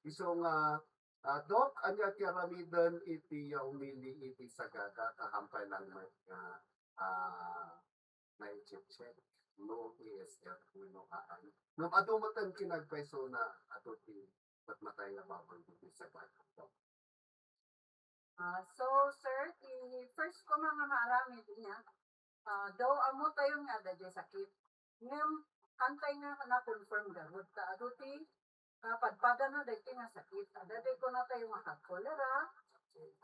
Isu nga, ah, Doc, ania ti aramiden iti, ah, umili iti Sagada, kahampay lang met nga, ah, naiche-check, no E S F, no haan. Ngem adu met ti kinagpaysona, adu ti matmatay nga baboy iti Sagada. Ah, so, sir, ti first ko nga maaramid niya, ah, daw ammo tayo nga adda diay sakit. Ngem, antay nga na-confirm garud ta adu ti kapadpadana dagiti nga sakit. Adda diay kunatayo nga hog cholera,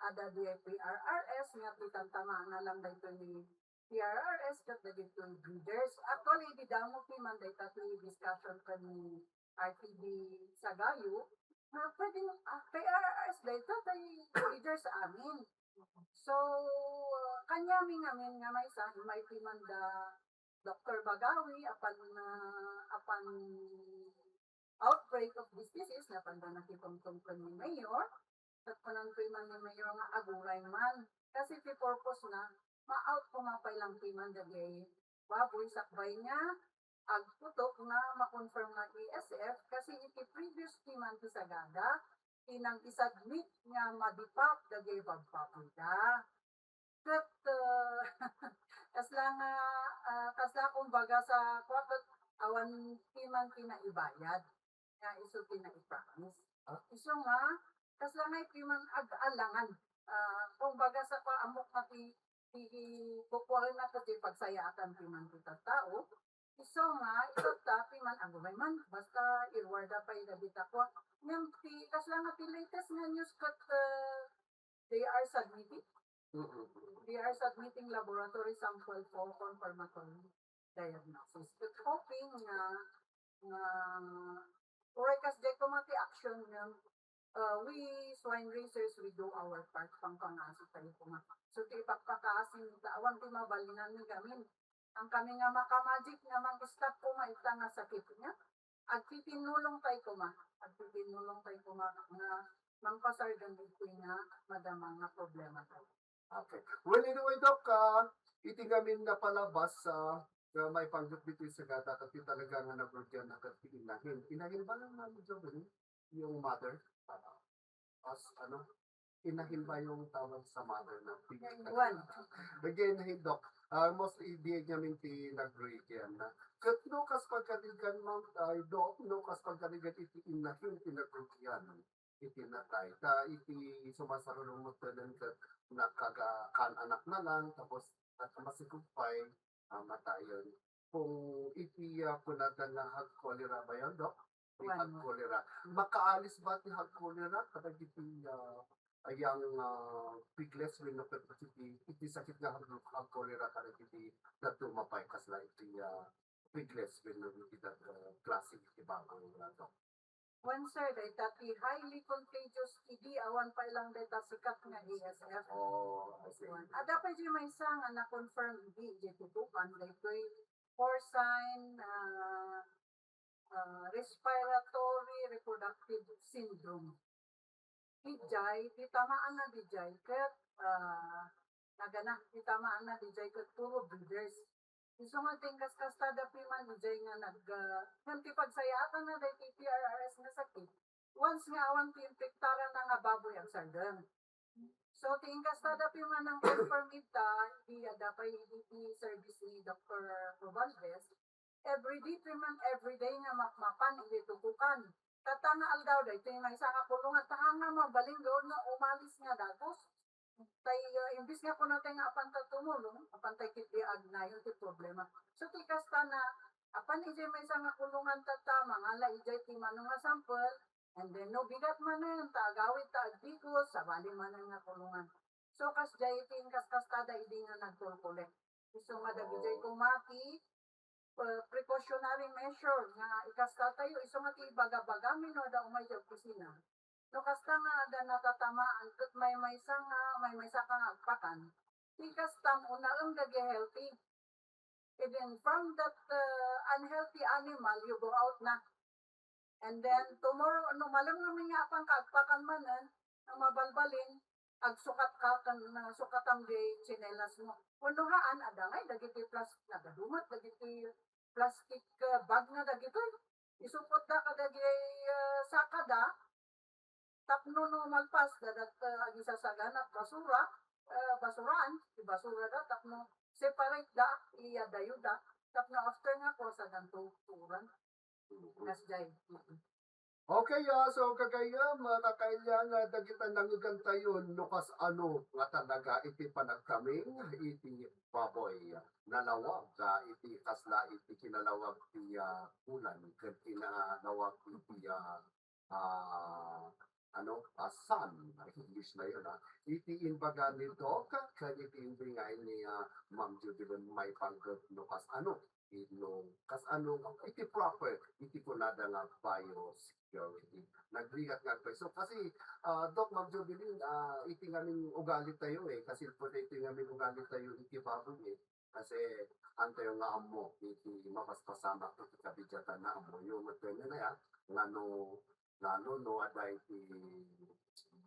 adda diay P R R S nga ti tamtamaanna lang daytoy ni P R R S ket dagitoy breeders. Actually, idi damo ti man dayta ti discussion ken ni R T D Sagayo, nga pwede, ah, P R R S dayta tay breeders amin. So, kaniami ngamin nga maysa, immay ti man da Doktor Bagawi, apan, ah, apan outbreak of this disease, napan da nakitungtong ken ni Mayor, ket kunanto man ni Mayor nga aguray man. Kasi ti purpose na, ma-out koma pay lang ti man dagiti baboy sakbay nga agputok nga ma-confirm nga E S F, kasi iti previous ti man ti Sagada, ti nang-isubmit nga madipap dagiti babbaboyda. Ket, ah, kasla nga, ah, kasla kumbaga sa kua ket awan ti man ti naibayad nga isu ti naipromise. Ah? Isu nga, kasla nga iti man ag-alangan. Ah, kumbaga sa kua, ammok nga ti, ti kukuaenna ket ti pagsayaatan ti man ti tattao. Isu nga, itatta ti man aguray man, basta iruarda pay dagita kua. Ngem ti, kasla nga ti latest nga news ket, ah, they are submitting. Mm-mm. They are submitting laboratory sample for confirmatory diagnosis. But hoping nga, nga, uray kasdiay koma ti action nga, uh, we swine raisers, we do our part, pangpangasi tayo koma. So, ti ipakpakasi, ta awan ti mabalinan ni gamin. Ang kami nga makamagic nga mang-stop koma ita nga sakit nga, agtitinnulong tayo koma. Agtitinnulong tayo koma nga mangpasardeng ditoy nga madama nga problema tayo. Okay. Well, anyway, Doc, ah, iti ngamin nga palabas, ah, nga maipanggep ditoy Sagada, ket ti talaga nga nagrugian na ket ti inahin. Inahin ba lang namin, Joven? Yung mother? Ah, as, ano? Inahin ba yung tawag sa mother na? One. Again, hey, Doc. Ah, mostly, di ngamin ti nagrugian na. Ket no, kas pagkarigan, ma'am, ay, Doc, no, kas pagkarigan iti inahin ti nagrugian iti natay. Ta iti sumasarulong met ket nakaga-, kan anak na lang, tapos at masigupay, ah, matayon. Kung iti, ah, kunada nga hog cholera ba yan, Doc? Ti hog cholera. Makaalis ba ti hog cholera kadagiti, ah, ayang, ah, piglets wenno ket iti, iti sakit nga hog, hog cholera kadagiti dadduma pay kasla iti, ah, piglets wenno iti dat-, ah, klase iti baboy, Doc? Wen, sir, dayta ti highly contagious idi awan pay lang dayta sikat nga A S F. Oh, I see. Adda pay di maysa nga na-confirm idi, di tutukan, daytoy porcine, ah, ah, respiratory reproductive syndrome. Idiay, ti tamaanna idiay ket, ah, nagana, ti tamaanna idiay ket puro breeders. Isu nga ti inkaskastada piman idiay nga nag, ah, ngem ti pagsayaatanna daytoy T R R S nga sakit, once nga awan ti impektarana nga baboy, agsardeng. So, ti inkastada piman nga confirmed ta, idi adda pay idi ti service ni Doktor Romualdez, every day piman, every day nga mapmapan, idi tukukan. Tatta nga aldaw, daytoy maysa nga kulungan, ta haan nga mabalin gaud nga umalis nga dagus. Tay, ah, imbis nga kunatay nga apanta tumulong, apantay ketdi agnayon ti problema. So, ti kasta na, apan idiay maysa nga kulungan tatta, mangala idiay ti mano nga sample, and then no bigat manen, ta agawid ta agdigos, sabali manen nga kulungan. So, kasdiay ti inkaskastada idi nga nagkolkolek. Isu nga dagidiay koma ti, ah, precautionary measure nga ikastatayo, isu nga ti ibagabagami no adda umay ti opisina. No kasta nga adda natatamaan ket maymaysa nga, maymaysa ka nga agpakan, ti kastam unaem dagiti healthy. And then from that, ah, unhealthy animal, you go out na. And then tomorrow, no malem ngamin nga apanka agpakan manen, nga mabalbalin, agsukat ka ken, ah, sukatam di tsinelas mo. Wenno haan, adda ngay dagiti plas-, nagadumat dagiti plastic, ah, bag nga dagitoy. Isupotda kadagiti, ah, sakada, tapno no malpas, dadat, ah, agisasagana basura, ah, basuraan, ibasurada, tapno separate da, iyadayoda, tapno after nga, kuasadanto turan. Kasdiay. Mm. Okay, ah, so gagayyem, ah, kakailian, ah, dagita nangngegantayon no kasano nga talaga iti panagkaming iti baboy. Nalawag, ah, iti kasla iti kinalawag ti, ah, bulan ken kinalawag iti, ah, ah, ano, ah, sun, ah, English na yun, ah. Iti imbaga ni Doc, ken iti imbingay ni, ah, Ma'am Jubilin maipanggep no kasano, no kasano, iti proper, iti kunada nga biosecurity. Nagrigat nga agpay. So, kasi, ah, Doc, Ma'am Jubilin, ah, iti ngamin ugali tayo, eh, kasi pwede iti ngamin ugali tayo iti baboy, eh. Kasi, antayo nga ammo, iti mapaspasamak, iti kabigatanna, ammoyo, met ken na ya, nga no, nga no, no, adda iti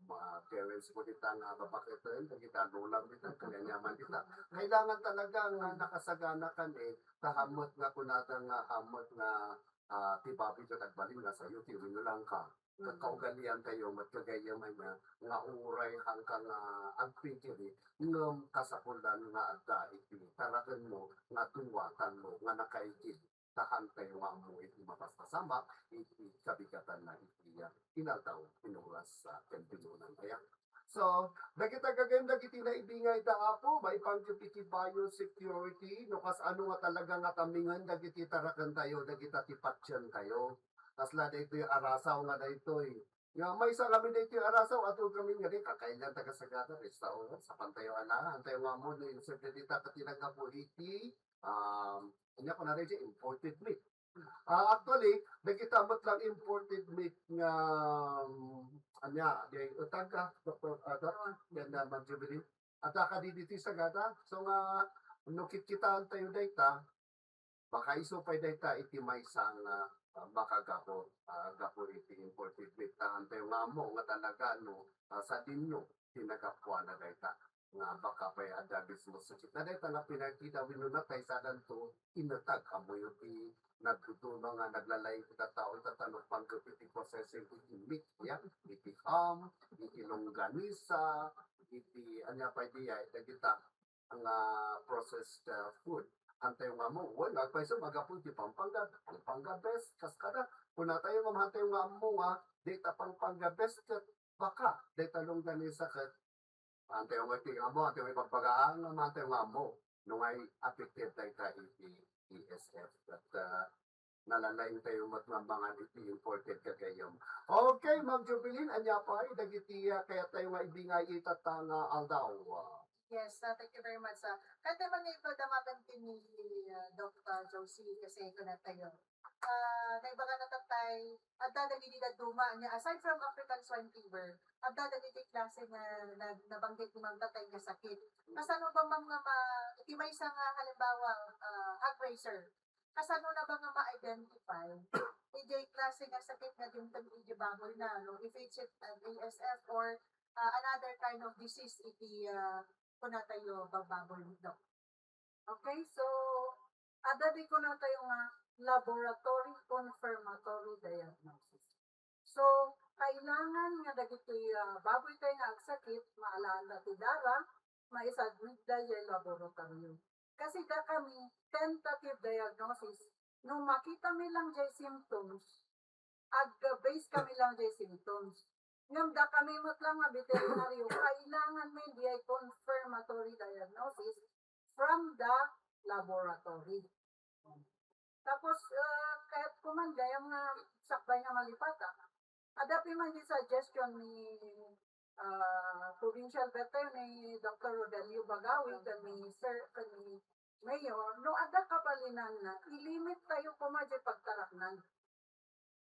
mga parents mo dita nga babaketen, dagita lola mo dita, kanya nyaman dita. Kailangan talaga nga nakasagana kan, eh, ta haan met nga kunada nga, haan met nga, ah, ti baboy ket agbalin nga sayo, ti wenno langka. Ket kaugalian tayo, met gagayyem aya, nga uray haanka nga agpigiri, ngem kasapulan nga adda iti tarakenmo nga dua, tallo nga nakaigid. Ta haan tayo nga ammo iti mapaspasamak, iti kabigatanna iti, ah, inaldaw, inuras, ah, ken pinunan. Aya. So, dagita gagayyem dagiti naibingay da Apo, maipanggep iti biosecurity, no kasano nga talaga nga tamingen dagiti tarakentayo, dagita ti patientayo. Kasla daytoy arasaw nga daytoy. Nga maysa kami daytoy arasaw, ato kami nga di, kakailian taga sagada, restaurant, sapantayo ala, antayo nga ammo, no, inserted dita, ket ti naggapu iti, um, ania ko na daytoy, imported meat. Ah, actually, dagita met lang imported meat nga, um, ania, di, utag ka, Doktor, ah, Doc, yan na, Ma'am Jubilin. Adda kadi ditoy sagada. So nga, no kitkitaan tayo dayta, baka isu pay dayta iti maysa nga, ah, makagapu, ah, gapu iti imported meat. Ta haan tayo nga ammo nga talaga, no, ah, sadino ti nagapuana dayta. Nga baka pay adda mismo sakit na dayta nga pinakita wenno natay sadanto inatag. Ammoyo ti nagtutulong nga naglalaing ti tattao, tatta no panggep iti processing iti meat, ya, iti ham, iti longganisa, iti ania pay diay, dagita nga processed, uh, food. Antayo nga ammo, wen, agpayso, magapu iti Pampanga, Pampanga best, kas kada, kunatayo nga, antayo nga ammo nga, dayta Pampanga best, ket baka, dayta longganisa, ket antayo nga iti ammo, antayo nga ipagbagaan, antayo nga ammo, no nga affected dayta iti T S F. But, uh, nalalaing tayo met nga mangan iti imported gagayyem. Okay, Ma'am Jubilin, ania pay dagiti, ah, kayat tayo nga ibingay ita ta nga aldaw? Yes, ah, thank you very much, ah. Kayat tayo nga ipadamagan ti ni, ah, Doc, ah, Josie, kasi kunatayo. Ah, naibaga na tattay, adda dagiti dadduma niya, aside from African swine fever, adda dagiti klase nga na-, nabanggit ni Ma'am Tatay nga sakit. Kasano ba, Ma'am, nga ma-, iti maysa nga halimbawa, ah, hog raiser, kasano na ba nga ma-identify iti klase nga sakit nga dimteng iti baboy na, no? If it's it, uh, A S F or, uh, another kind of disease iti, uh, kunatayo bababoy, no? Okay, so, adda di kunatayo nga laboratory confirmatory diagnosis. So, kailangan nga dagiti, ah, baboy tayo nga agsakit, maalaanda ti dara, maisubmit da jay laboratorio. Kasi da kami tentative diagnosis, no makita mi lang jay symptoms, agga-base kami lang jay symptoms. Ngem da kami met lang nga veterinaryo, kailangan mi diay confirmatory diagnosis from the laboratory. Tapos, ah, kayat ko man gayam nga sakbay nga malipata. Adda pay man di suggestion ni, ah, provincial vet tayo ni Doktor Rodelio Bagawi, ken ni Sir, ken ni Mayor, no adda kabalinanna, ilimit tayo koma jay pagtaraknan.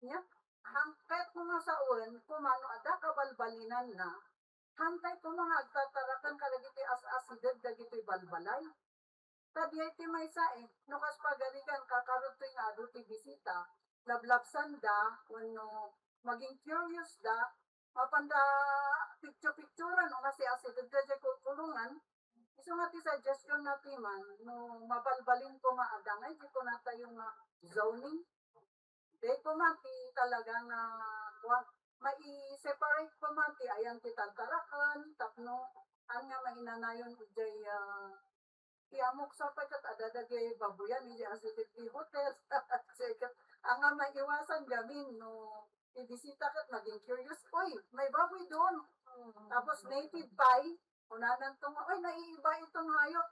Nya, hangket no nga sawen, koma no adda kabalbalinanna, hantay koma nga agtatarakan kadagiti as-asideg dagiti balbalay. Ta diay ti maysa, eh, no kas pagarigan, kakarudtoy nga adu ti bisita, lablabsanda, wenno maging curious da, mapanda picture-picturean o masiasideg da jay kulkulongan. Isu nga ti suggestion na ti man, no mabalbalin koma adda nga, iti kunatayo nga zoning, Daytoy koma ti talaga nga, kuan, mai-separate koma ti ayan ti tartaraken tapno haan nga mainanayon idiay, ah, ti ammok sa pay ket adda dagiti baboyan idiay asideg ti hotel. Ket haan nga maiwasan gamin no ibisita ket maging curious, "Uy, may baboy doon." Tapos native pay, kunananto nga, "Uy, naiiba iton hayop."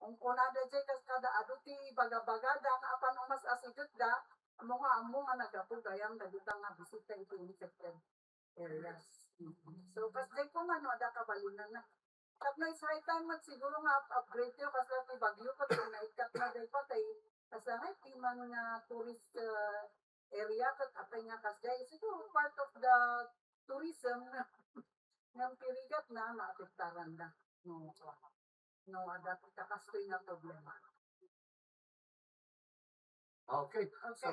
Kunkunada jay kas kada adu ti bagabagada nga apan umas-asidegda, ammo nga ammo nga naggapu gayam dagita nga bisita iti infected areas. So, kasjay koma no adda kabalinanna. Tapno it's high time met siguro nga up-, upgrade tayo, kasla ti Baguio ket naikkat na dayta tay, kasla nga ti man nga tourist, uh, area ket apay nga kasjay. Siguro part of the tourism nga pirigat na maapektaran da. No, no, adda ti kastoy nga problema. Okay. Okay. So,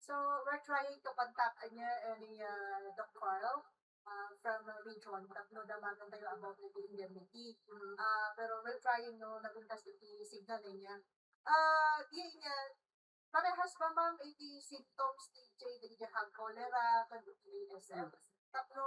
so, we're trying to contact, anya, ni, uh, Doc Carl, uh, from, uh, Region, tapno damagan tayo about the indemnity. Mm. Uh, pero we're trying, no, naguntas iti signal niya. Uh, di niya, parehas ba, ma'am, iti symptoms ni J D, iti hog cholera, ken iti A S F? Tapno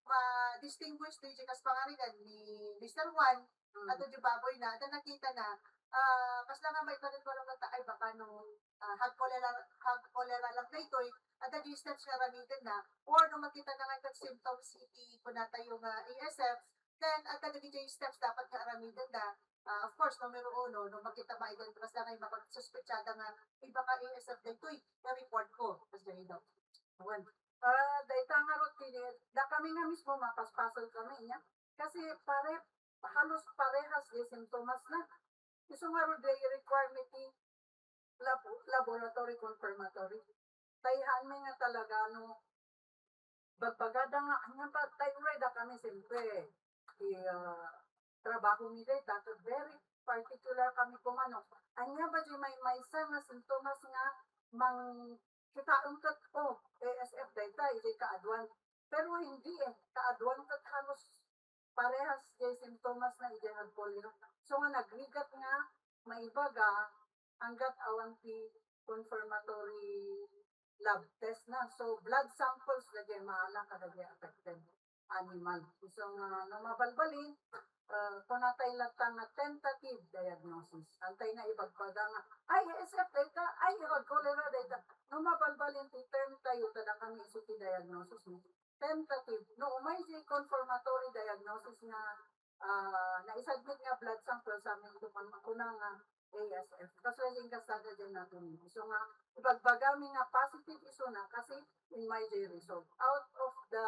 ma-distinguish ti kas pangarigan ni Mister Juan, mm, ato di baboy na, adda nakita na, ah, kasla nga maiparit mo lang ta, ay, baka no, ah, hog cholera, hog cholera lang daytoy, adda di steps nga aramiden na, or no makita na nga ket symptoms iti kunatayo nga A S F, then adda dagiti steps dapat nga aramiden na, ah, of course, numero uno, no makita ba, identify na nga yung makasuspetsada nga, ay, baka A S F daytoy, i-report ko. Tapos dali daw. Awan. Ah, dayta nga routine, da kami nga mismo mapaspasol kami niya. Kasi pare, halos parehas di simptomas na. Isu nga ro di requirement ti lab-, laboratory confirmatory. Tay haan mi nga talaga no bagbagada nga, anya ba, tay uray da kami, siyempre, ti, ah, trabaho mi dayta, very particular kami koma no. Anya ba di may maysa nga sintomas nga mang kitaen ket, oh, A S F dayta, iti kaaduan. Pero hindi eh, kaaduan ket halos parehas jay sintomas na iti hagpuliro. So nga nagrigat nga maibaga, anggat awan ti confirmatory lab test na. So, blood samples dagiti maala kadagiti affected animal. So, nga, no mabalbalin, ah, kunatay latta nga tentative diagnosis. Antay nga ibagbaga nga, ay, A S F dayta, ay, hog cholera dayta. No mabalbalin ti term tayo, kada kami isu ti diagnosis, no? Tentative. No, umay di confirmatory diagnosis nga, ah, naisubmit nga blood sample sa amin, kuman-, kuna nga A S F. Kaso yung kasada dyan natin. So nga, ibagbaga mi nga positive isu na kasi in my day result. Out of the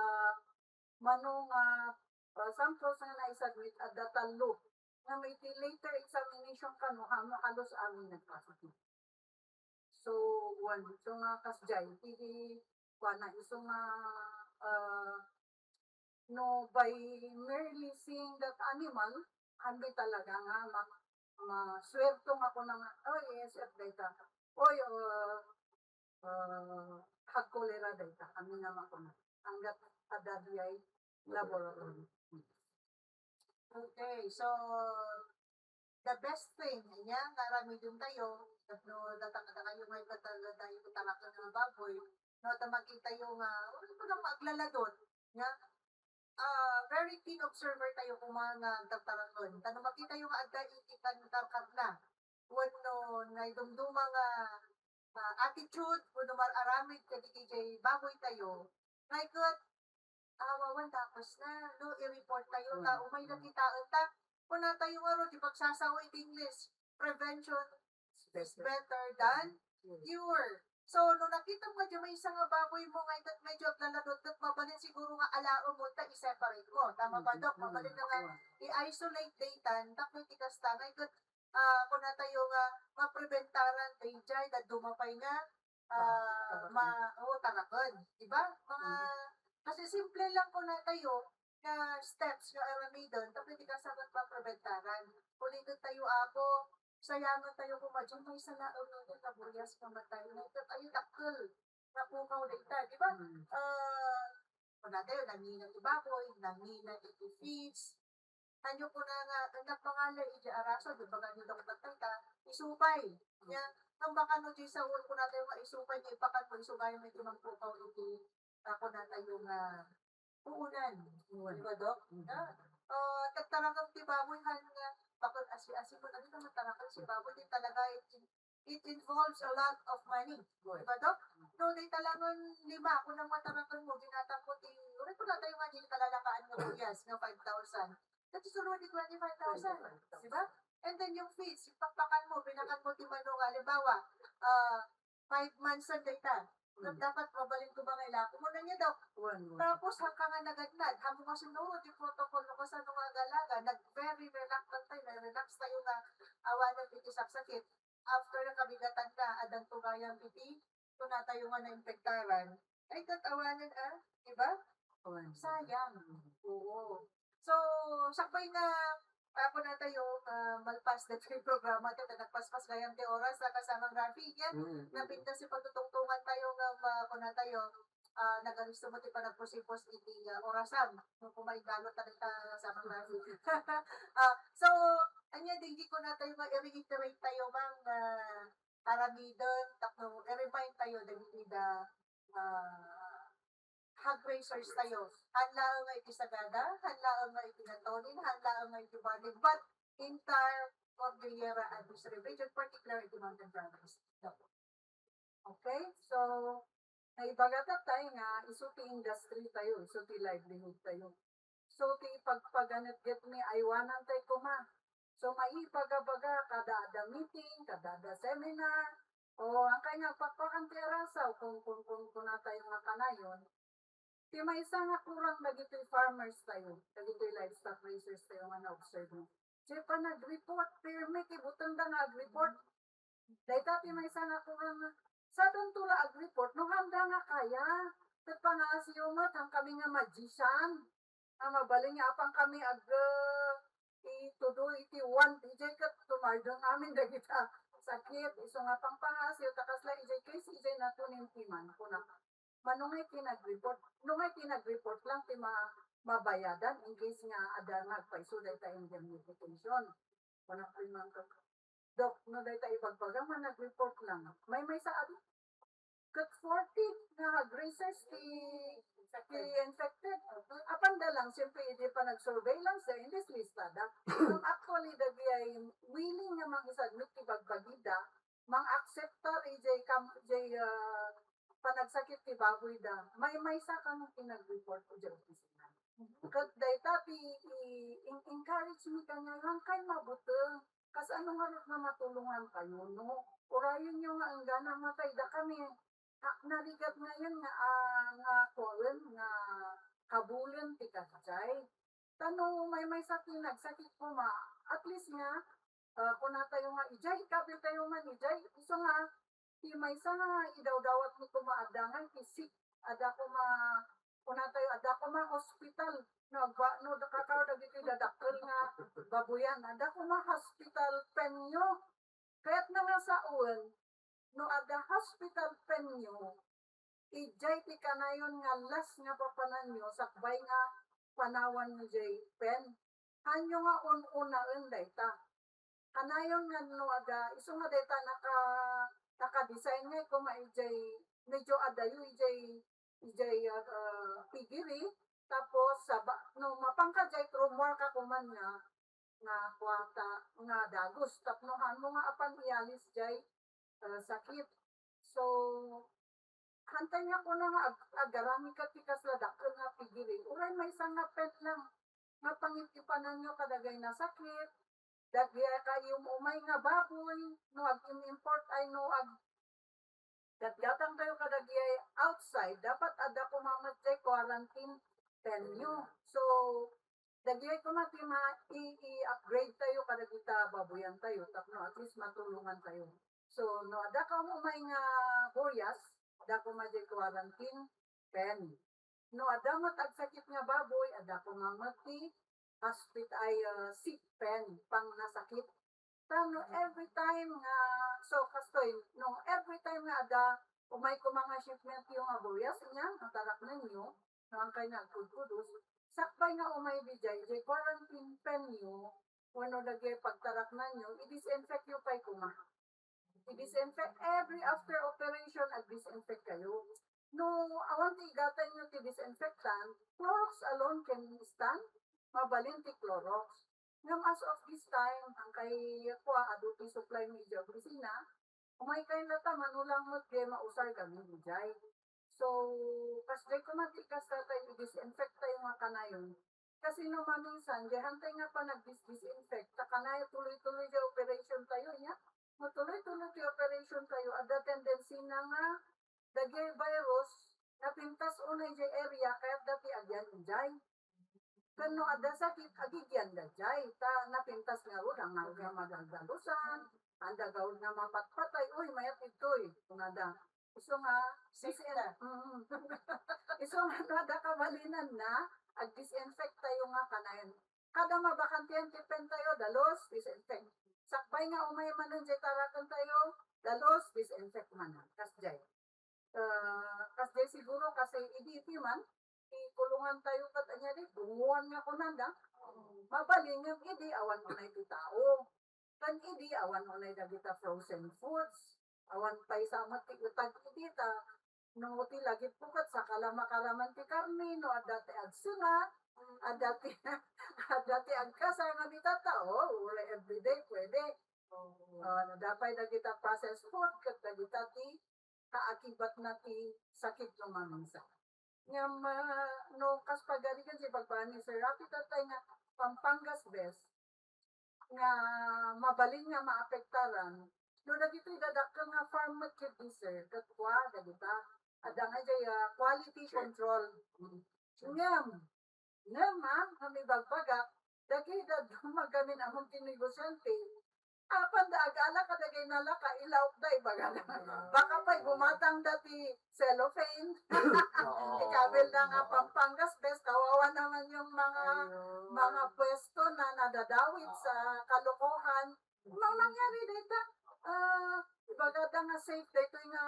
mano nga, ah, samples nga naisubmit, adda tallo. Nga may ti later examination kano, ha-, halos amin nag-positive. So, one, so nga kasjay, ti, kuana, isu nga, ah, no by merely seeing that animal, haan mi talaga nga ma-, masuwerto nga kuna nga, "Oy, A S F dayta." Oy, ah, ah, agkolera dayta, amin a makuna. Angga't adda diay laboratory. Okay, so the best thing, ania, nga aramidentayo, tapno datang-, datangkayo nga ipataladayo iti taraken nga baboy, no, ta makitayo nga, uray ko lang aglaladot, ania, ah, very keen observer tayo koma nga agtartaraken. Ta no makitayo nga adda iti pankarkarna, wenno naidumduma nga, ah, attitude wenno mar-aramid kadagiti baboy tayo, nga ket, ah, awan, tapos na, no, i-report tayo ta, mm, umay nakitaen ta, kunatayo nga, no, ti pagsasao iti English, prevention is better than cure. So, no nakitam nga diay maysa nga baboy mo nga iket medyo aglaladot, ket mabalin siguro nga alaem mo ta i-separate mo. Tama ba, Doc? Mabalin na nga i-isolate daytan, tapno iti kasta nga iket, ah, kunatayo nga mapreventaran daydiay, dadduma pay nga, ah, ma-, o, taraken. Di ba? Mga, kasi simple lang kunatayo, nga steps nga aramiden tapno iti kasta ket mapreventaran. Kunikot tayo, Apo, sayangan tayo koma diay maysa laeng nga burias nga matay. Naiket ayo dakkel nga pukaw dayta, di ba? Mm. Ah, kunatayo, nangina ti baboy, nangina iti feeds. Ania kuna nga, nagpangala iti araso, di ba, nga nidong matay ta, isupay. Nia, nang baka no, diay sao, kunatayo nga isupay, nga ipakan mo, isu gayam iti mangpukaw iti, ah, kunatayo nga, puonan. Puonan. Di ba, Doc? Mm. Na? Ah, tagtarangem ti baboy, han nga, bakit asi-asi mo, ano naman tarangem ti baboy, di talaga, it, it involves a lot of money. Di ba, Doc? No, di talagang lima, kung nang mataraken mo, ginatang mo, ti, uray ko na tayo nga, di talalakaan nga buyas, nga five thousand. Kasi sunod, di twenty-five thousand. Di ba? And then yung feeds, yung pakpakan mo, pinakan mo, ti manok, halimbawa, ah, five months ang data. Dapat mabalin ko ba nga ilako mo na niya, Doc? Tapos, hangka nga nagadnad, hamo nga sinurot yung protocol no kasano nga agalaga, nag-, very reluctant tayo, na-relax tayo nga awanan iti saksakit. After na kabigatan na, addan to gayam iti, kung natayo nga nainfektaran, ay, ket awanan, ah, di ba? Awan. Sayang. Oo. So, sakbay nga, ah, kunatayo, ah, malpas daytoy programa, ta nagpaspas gayam ti oras, ah, kasamang Rafi, yan. Mm. Napintas ti pagtutungtungan tayo nga, ah, kunatayo, ah, nagaris mo ti panagpusipos iti, ah, orasam. Kung kumaigalo ta dita, kasamang Rafi. Ah, so, ania, di, di kunatayo nga i-reiterate tayo, mang, ah, aramiden, tapno i-remind tayo dagiti da, ah, hog raisers tayo. Han laeng nga iti Sagada, han laeng nga iti Natonin, han laeng nga iti Baliw, but entire Cordillera Administrative Region, particular iti Mountain Province. Okay? So, naibaga tayo nga isu ti industry tayo, isu ti livelihood tayo. So, ti ipagpaganetgetmi, aywanan tayo koma. So, maibaga-baga, kada adda meeting, kada adda seminar, o, angkay nga agpakpakan ti arasaw, kung, kung, kung, kunatayo nga kanayon, ti maysa nga kurang dagitoy farmers tayo, dagitoy livestock raisers tayo nga na-observe mo. Diay panag-report, pirmi ti butengda nga ag-report. Dayta ti maysa nga kurang nga, sadanto la ag-report, no, handa nga kaya. Ket pangaasiyo met, han kami nga magician, a mabalin nga apan kami ag-, ah, itudo iti one, idiay ket tumardeng amin dagita sakit, isu nga pangpangaasiyo, ta kasla idiay case, idiay Natonin ti man, kuna. Mano nga iti nag-report? No nga iti nag-report lang ti ma-, mabayadan in case nga adda nga agpaiso dayta indemnification. Kuna, Doc, no dayta ibagbaga nga nag-report lang. Maymaysa, adi? Ket forty nga hog raisers ti, ti infected. Apanda lang, siyempre, idi panag-surveillance, eh, in this lista da. Actually, dagiti willing nga mang-submit ti bagbagida, mang-acceptar idiay kam-, idiay, ah, panagsakit ti baboyda, maymaysa kano ti nag-report idiay opisina. Ket dayta ti i-, in-, encourage mi kaniak nga, kay mabuteng, kasano ngarud nga matulongan kayo, no? Urayenyo nga enggana matay dakami, ah, narigat ngayon nga, ah, nga kuaren, nga kabulen ti kadjay. Ta no maymaysa ti nagsakit koma, at least nga, ah, kunatayo nga, idiay, ikabil tayo man, idiay, isu nga, ti maysa nga idawdawat mi koma, adda nga iti sick, adda koma, kunatayo, adda koma hospital, no, agba-, no, kakaro dagiti dadakkel nga baboyan, adda koma hospital penyo. Kayatna nga sawen, No adda hospital pen yo, idiay ti kanayon nga last nga papananyo sakbay nga panawanyo diay pen. Haanyo nga un-unaen dayta. Kanayon nga no adda, isu nga dayta naka-, naka-design nga koma idiay, medyo adayo idiay, idiay, ah, piggery. Tapos, saba-, no mapanka diay, trumwar ka kuman nga, nga kuarta, nga dagus. Tapno haanmo nga apan ialis diay, ah, sakit. So, hantay nga kuna nga ag-, agarami ka ti kasla dakkel nga piggery. Uray maysa nga pen lang nga pangit-ipananyo kadagiti nasakit, dagiti kayo umay nga baboy, no ag-im-import ay no ag-, gatgatang tayo kadagiti outside, dapat adda koma met diay quarantine pen yo. So, dagiti koma ti ma-, i-, i-upgrade tayo kadagita baboyan tayo, tapno at least matulongan tayo. So, no adda koma umay nga buyas, adda koma diay quarantine pen. No adda met agsakit nga baboy, adda koma met ti hospit-, ay, ah, sick pen, pangnasakit. Ta no every time nga, so, kastoy, no every time nga adda, umay koma nga shipment yo nga buyas, inya, mataraknenyo, no, angkay nga agkudkudos, sakbay nga umay diay, diay quarantine pen yo, wenno dagiti pagtaraknanyo, i-disinfect yo pay koma. I-disinfect every after operation, ag-disinfect kayo. No awan ti igatanyo ti disinfectant, Clorox alone can stand. Mabalin ti Clorox. Ngem as of this time, angkay kua, adu ti supply mi idiay opisina, umay kay latta, mano lang met diay mausar gamin idiay. So, kasdiay koma ti kasta tayo, i-disinfect tayo nga kanayon. Kasi no maminsan, diay hantay nga panag-dis-, disinfect, ta kanayon tuloy-tuloy diay operation tayo, nya? No tuloy-tuloy ti operation tayo, adda tendency na nga dagiti virus, napintas unay diay area, kayat dati agian idiay. Ken no adda sakit, agigian da diay. Ta napintas ngarud, haan nga madaldalusan, haan nga mapatpatay, uy, mayat ditoy, kunada. Isu nga, Safe na. Mm. Isu nga, no adda kabalinanna, ag-disinfect tayo nga kanayon. Kada mabakantian ti pen tayo, dalus, disinfect. Sakbay nga umay manen diay taraken tayo, dalus, disinfect manen. Kasdiay. Ah, kasdiay siguro, kasi idi iti man, ti kulungan tayo ket ania di, bunguan nga kunada. Mabalin ngem idi awan unay ti tao. Ken idi awan unay dagita frozen foods. Awan pay sa met ti utag idi ta, no ti lagipko ket saka la makaraman ti karne, no adda ti agsenga, adda ti, adda ti agkasa nga dita tao, uray everyday pwede. Oh, no adda pay dagita processed food ket dagita ti kaakibatna ti sakit no maminsan. Ngem, ah, no kas pagarigan ti ibagbaga ni Sir Rafi, tatay nga Pampangas Best, nga mabalin nga maapektaran, no dagitoy dadakkel nga farm met ketdi, sir, ket kua dagita. Adda nga diay, ah, quality control. Mm. Ngem, ngem, ah, nga ibagbagak, dagiti dadduma gamin ammom ti negosiante, apan da agala kadagiti nalaka, ilaokda, ibaga na. Baka pay gumatangda ti cellophane. Oo. Ikabilda nga Pampangas Best, kawawa naman yung mga, mga pwesto na nadadawit sa kalokohan. Mga nangyari dito, ah, ibagada nga safe dito nga,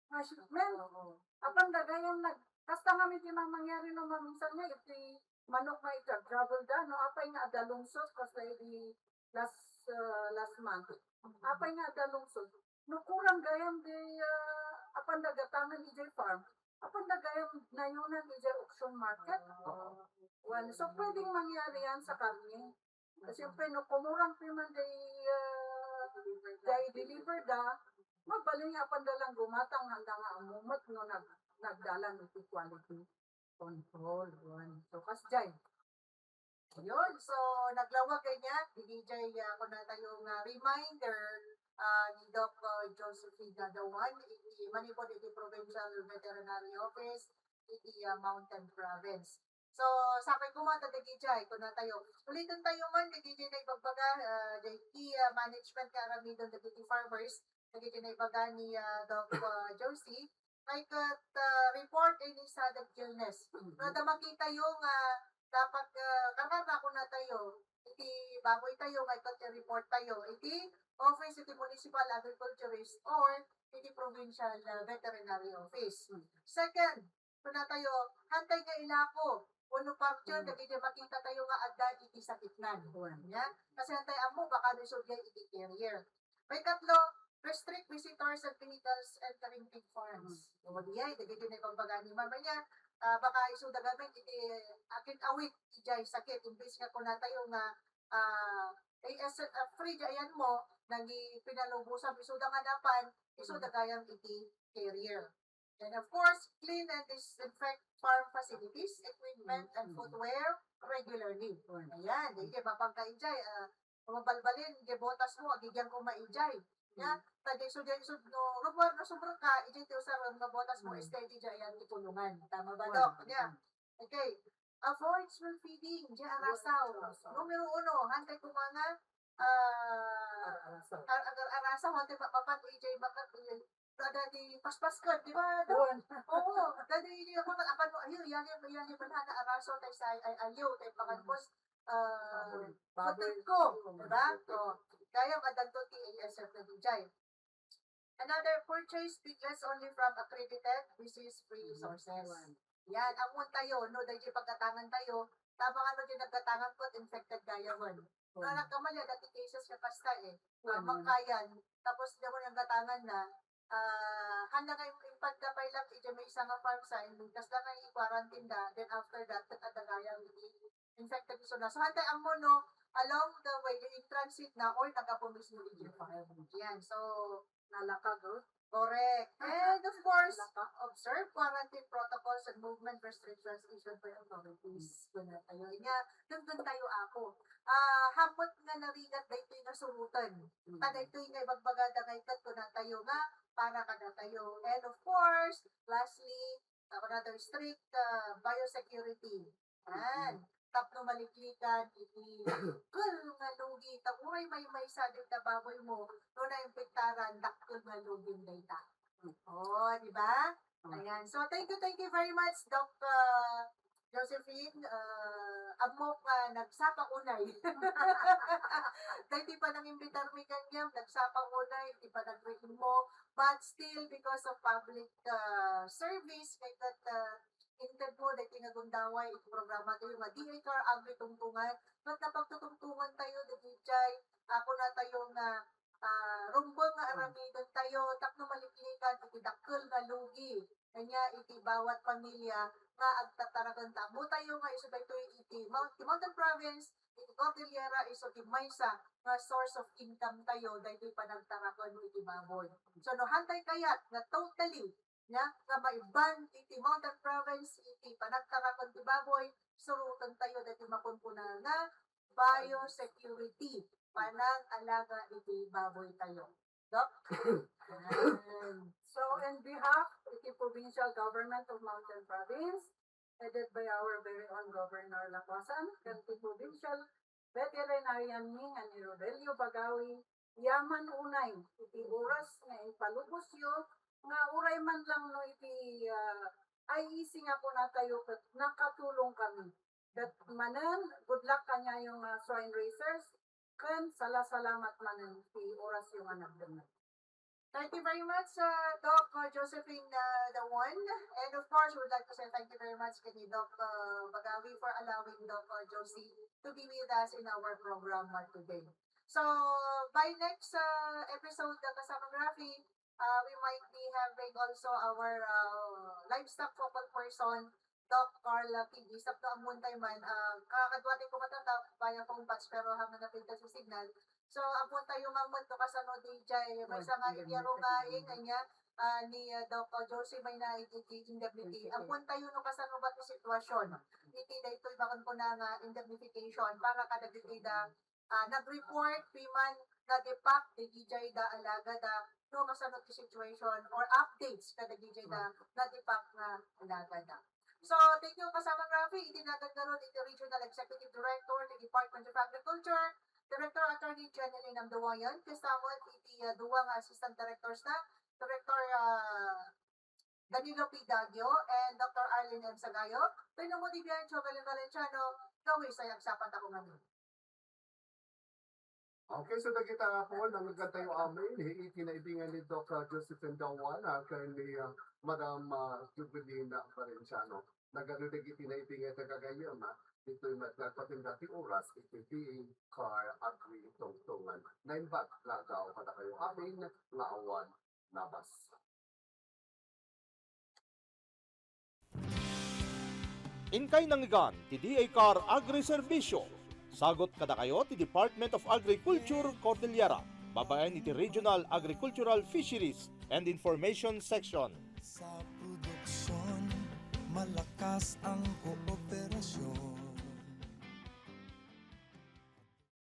nga shipment. Oo. Apan dagayam nag-, kasta nga may di mangyari no maminsan nga iti manok nga iti travel da, no, apay nga adda lungsod, kasla idi last, ah, last month. Apay nga adda lungsod. No kurang gayam di, ah, apan dagatangan idiay farm, apan dagayam nayunan idiay auction market. Ah. Well, so pwedeng mangyari yan sa karne. Siyempre, no kumurang ti man di, ah, di deliver da, mabalin nga apan da lang gumatang, handa nga ammo met no nag-, nagdalan iti quality control. Yun. So, kasdiay. Yun. So, naglawag kanya, dili jay, ah, kuna tayo nga reminder, ah, ni Doc, ah, Josephine Gadawan, iti, manipod iti Provincial Veterinary Office, iti, ah, Mountain Province. So, sakay koma ta dagiti, kuna tayo. Uliton tayo man, dagiti naibagbaga, ah, dagiti, ah, management nga aramidon dagiti farmers, dagiti naibaga ni, ah, Doc, ah, Josie. Ay ket, ah, report any sudden illness. Mm. Nga da makita yo nga dapat, ah, karkararag kunatayo iti baboy tayo nga ikkat i-report tayo iti office iti municipal agriculturist or iti provincial, ah, veterinary office. Second, kunatayo, hantay nga ilako wenno puncture dagiti makita tayo nga adda iti sakitnan. Wen. Ya? Kasi hantay ammo, baka no isu diay iti carrier. May katlo, restrict visitors and vehicles entering pig farms. O, diay, dagiti naipagbaga ni Mama niya, ah, baka isu da gamin iti akin awit, ijay sakit, imbes nga kunatayo nga, ah, A S, ah, free diay ayanmo, nagipinalubosan, isu da nga napan, isu da gayam iti carrier. And of course, clean and disinfect farm facilities, equipment, and footwear regularly. Ayan, di, di, mapangka ijay, ah, mabalbalin, di botas mo, agigyan ko maijay. Ya, tadi so diay sud no, rumor no subrek ka, ijay ti usar nga botas mo, steady diay yan ti kulungan. Tama ba, Doc? Ya. Okay. Avoid spoon feeding, diay arasaw. Numero uno, hantay koma nga, ah, ar-, ar-, arasaw, hantay mapapan, ijay makat, ijay, ada ti paspas ka, di ba? Doc? Oo, dadi, ijay makat, apan mo, ayo, yan, yan, yan, yan, arasaw, tay say, ay, ayo, tay pangan ko, ah, baboy. Baboy. Ko, di ba? O, kaya madanto ti A S F na dijay. Another, purchase piglets only from accredited disease-free sources. Yan, ammoen tayo, no, daydi paggatangan tayo, tapno no, di naggatangan ko, infected gayam. Nga nagkamali, dati cases nga kasta eh. Ah, mangkayan, tapos di mo naggatangan na, ah, handa nga im-, impanta pay lang, iti may isa nga farm sa, imbes kasta nga i-quarantine da, then after that, ket adda gayam iti infected isuna. So, hantay ammo no, along the way, in transit na or nagapu mismo iti farm. Yan. So, nalaka, good. Correct. And of course, observe quarantine protocols and movement restrictions issued by authorities. Kuna tayo. Nya, nandun tayo ako. Ah, happot nga narigat daytoy nga suroten. Mm. Ta daytoy nga ibagbagada nga ikat kuna tayo nga para kada tayo. And of course, lastly, another strict, ah, biosecurity. Yan. Tapno maliklikan iti dakkel nga lugi. Ta uray maymaysa dita baboy mo, no nainfektaran, dakkel nga lugi dayta. Oh, di ba? Ayan. So, thank you, thank you very much, Doc, ah, Josephine. Ah, ammok nga nagsapa unay. Dahil di pa nang imbitar mi kanyam, nagsapa unay, di pa nagriin mo. But still, because of public, ah, service, may that, ah, inted mo, dahil nga gundaway, iti programa tayo, nga D I Car Agri Tungtungan, ket napagtutungtungan tayo, dagiti, ah, kuna tayo nga, ah, rumbeng nga aramiden tayo, tapno maliklikan iti dakkel nga lugi, kanya iti bawat pamilya nga agtataraken ta. Ammo tayo nga isu daytoy iti Mount-, iti Mountain Province, iti Cordillera, isu ti maysa nga source of income tayo, daytoy panagtaraken iti baboy. So, no, hantay kayat nga totally nya nga maiban iti Mountain Province iti panagtaraken ti baboy, suroten tayo daytoy makunkuna nga biosecurity, panag-alaga iti baboy tayo. Doc? Ayan. So, in behalf iti Provincial Government of Mountain Province, headed by our very own Governor Lacosan, ken ti Provincial Veterinarian mi nga ni Rodelio Bagawi, yaman unay iti oras nga impalubosyo nga uray man lang no iti, ah, I E C nga kunatayo ket nakatulong kami. Ket manen, good luck kaniayo nga swine raisers, ken salasalamat manen ti orasyo nga nagdengngeg. Thank you very much, uh, Doc, uh, Josephine, uh, the one. And of course, we would like to say thank you very much kay Doc, uh, Bagawi for allowing Doc, uh, Josie to be with us in our program, uh, today. So, by next, uh, episode, uh, Kasamang Rafi, uh, we might be having also our, uh, livestock focal person, Doc Carla Pigis, tapno ammoen tayo man, ah, kakadwa tayo kumatata via phone patch, pero hanggang napintas yung signal. So, ammoen tayo nga ammoen no kasano D J, may isa nga iti arugaing, kanya, ah, ni, ah, Doc, ah, Josie may na iti indemnity. Ammoen tayo no kasano ba ti sitwasyon. Iti daytoy bakon ko na nga indemnification para kadagiti da ah, nag-report piman nga depak dagiti da alagada, no, kasano ti situation or updates kadagiti da nga depak nga alagada. So, thank you, Kasamang Rafi. Iti nagan ngarud iti Regional Executive Director ti Department of Agriculture, Director Attorney Jeneline Amduayan, kasama iti, ah, duwa nga assistant directors na, Director, ah, Danilo P. Dagio, and Doctor Arlene M. Sagayo. Pinamudi biyan, Jovelyn Valenciano, gawis ay agsapan tako ngamin. Okay, so dagita, Paul, nanggan tayo amin, iti naibingan ni Doc, uh, Josephine Dawan, uh, ken ni, uh, Madam, uh, Jubilina Valenciano. Nagano dagiti naibingan ti gagayyem, uh, ditoy met nagpatinda ti oras iti D A Car Agri Tungtungan. Naimbag nga agaw kadakayo amin nga awan nabas. Inkay nangngegan ti D A Car Agri-Serbisyo. Sagut kadakayo ti Department of Agriculture, Cordillera, babaen iti Regional Agricultural Fisheries and Information Section. Sa produksion, malakas ang kooperasyon.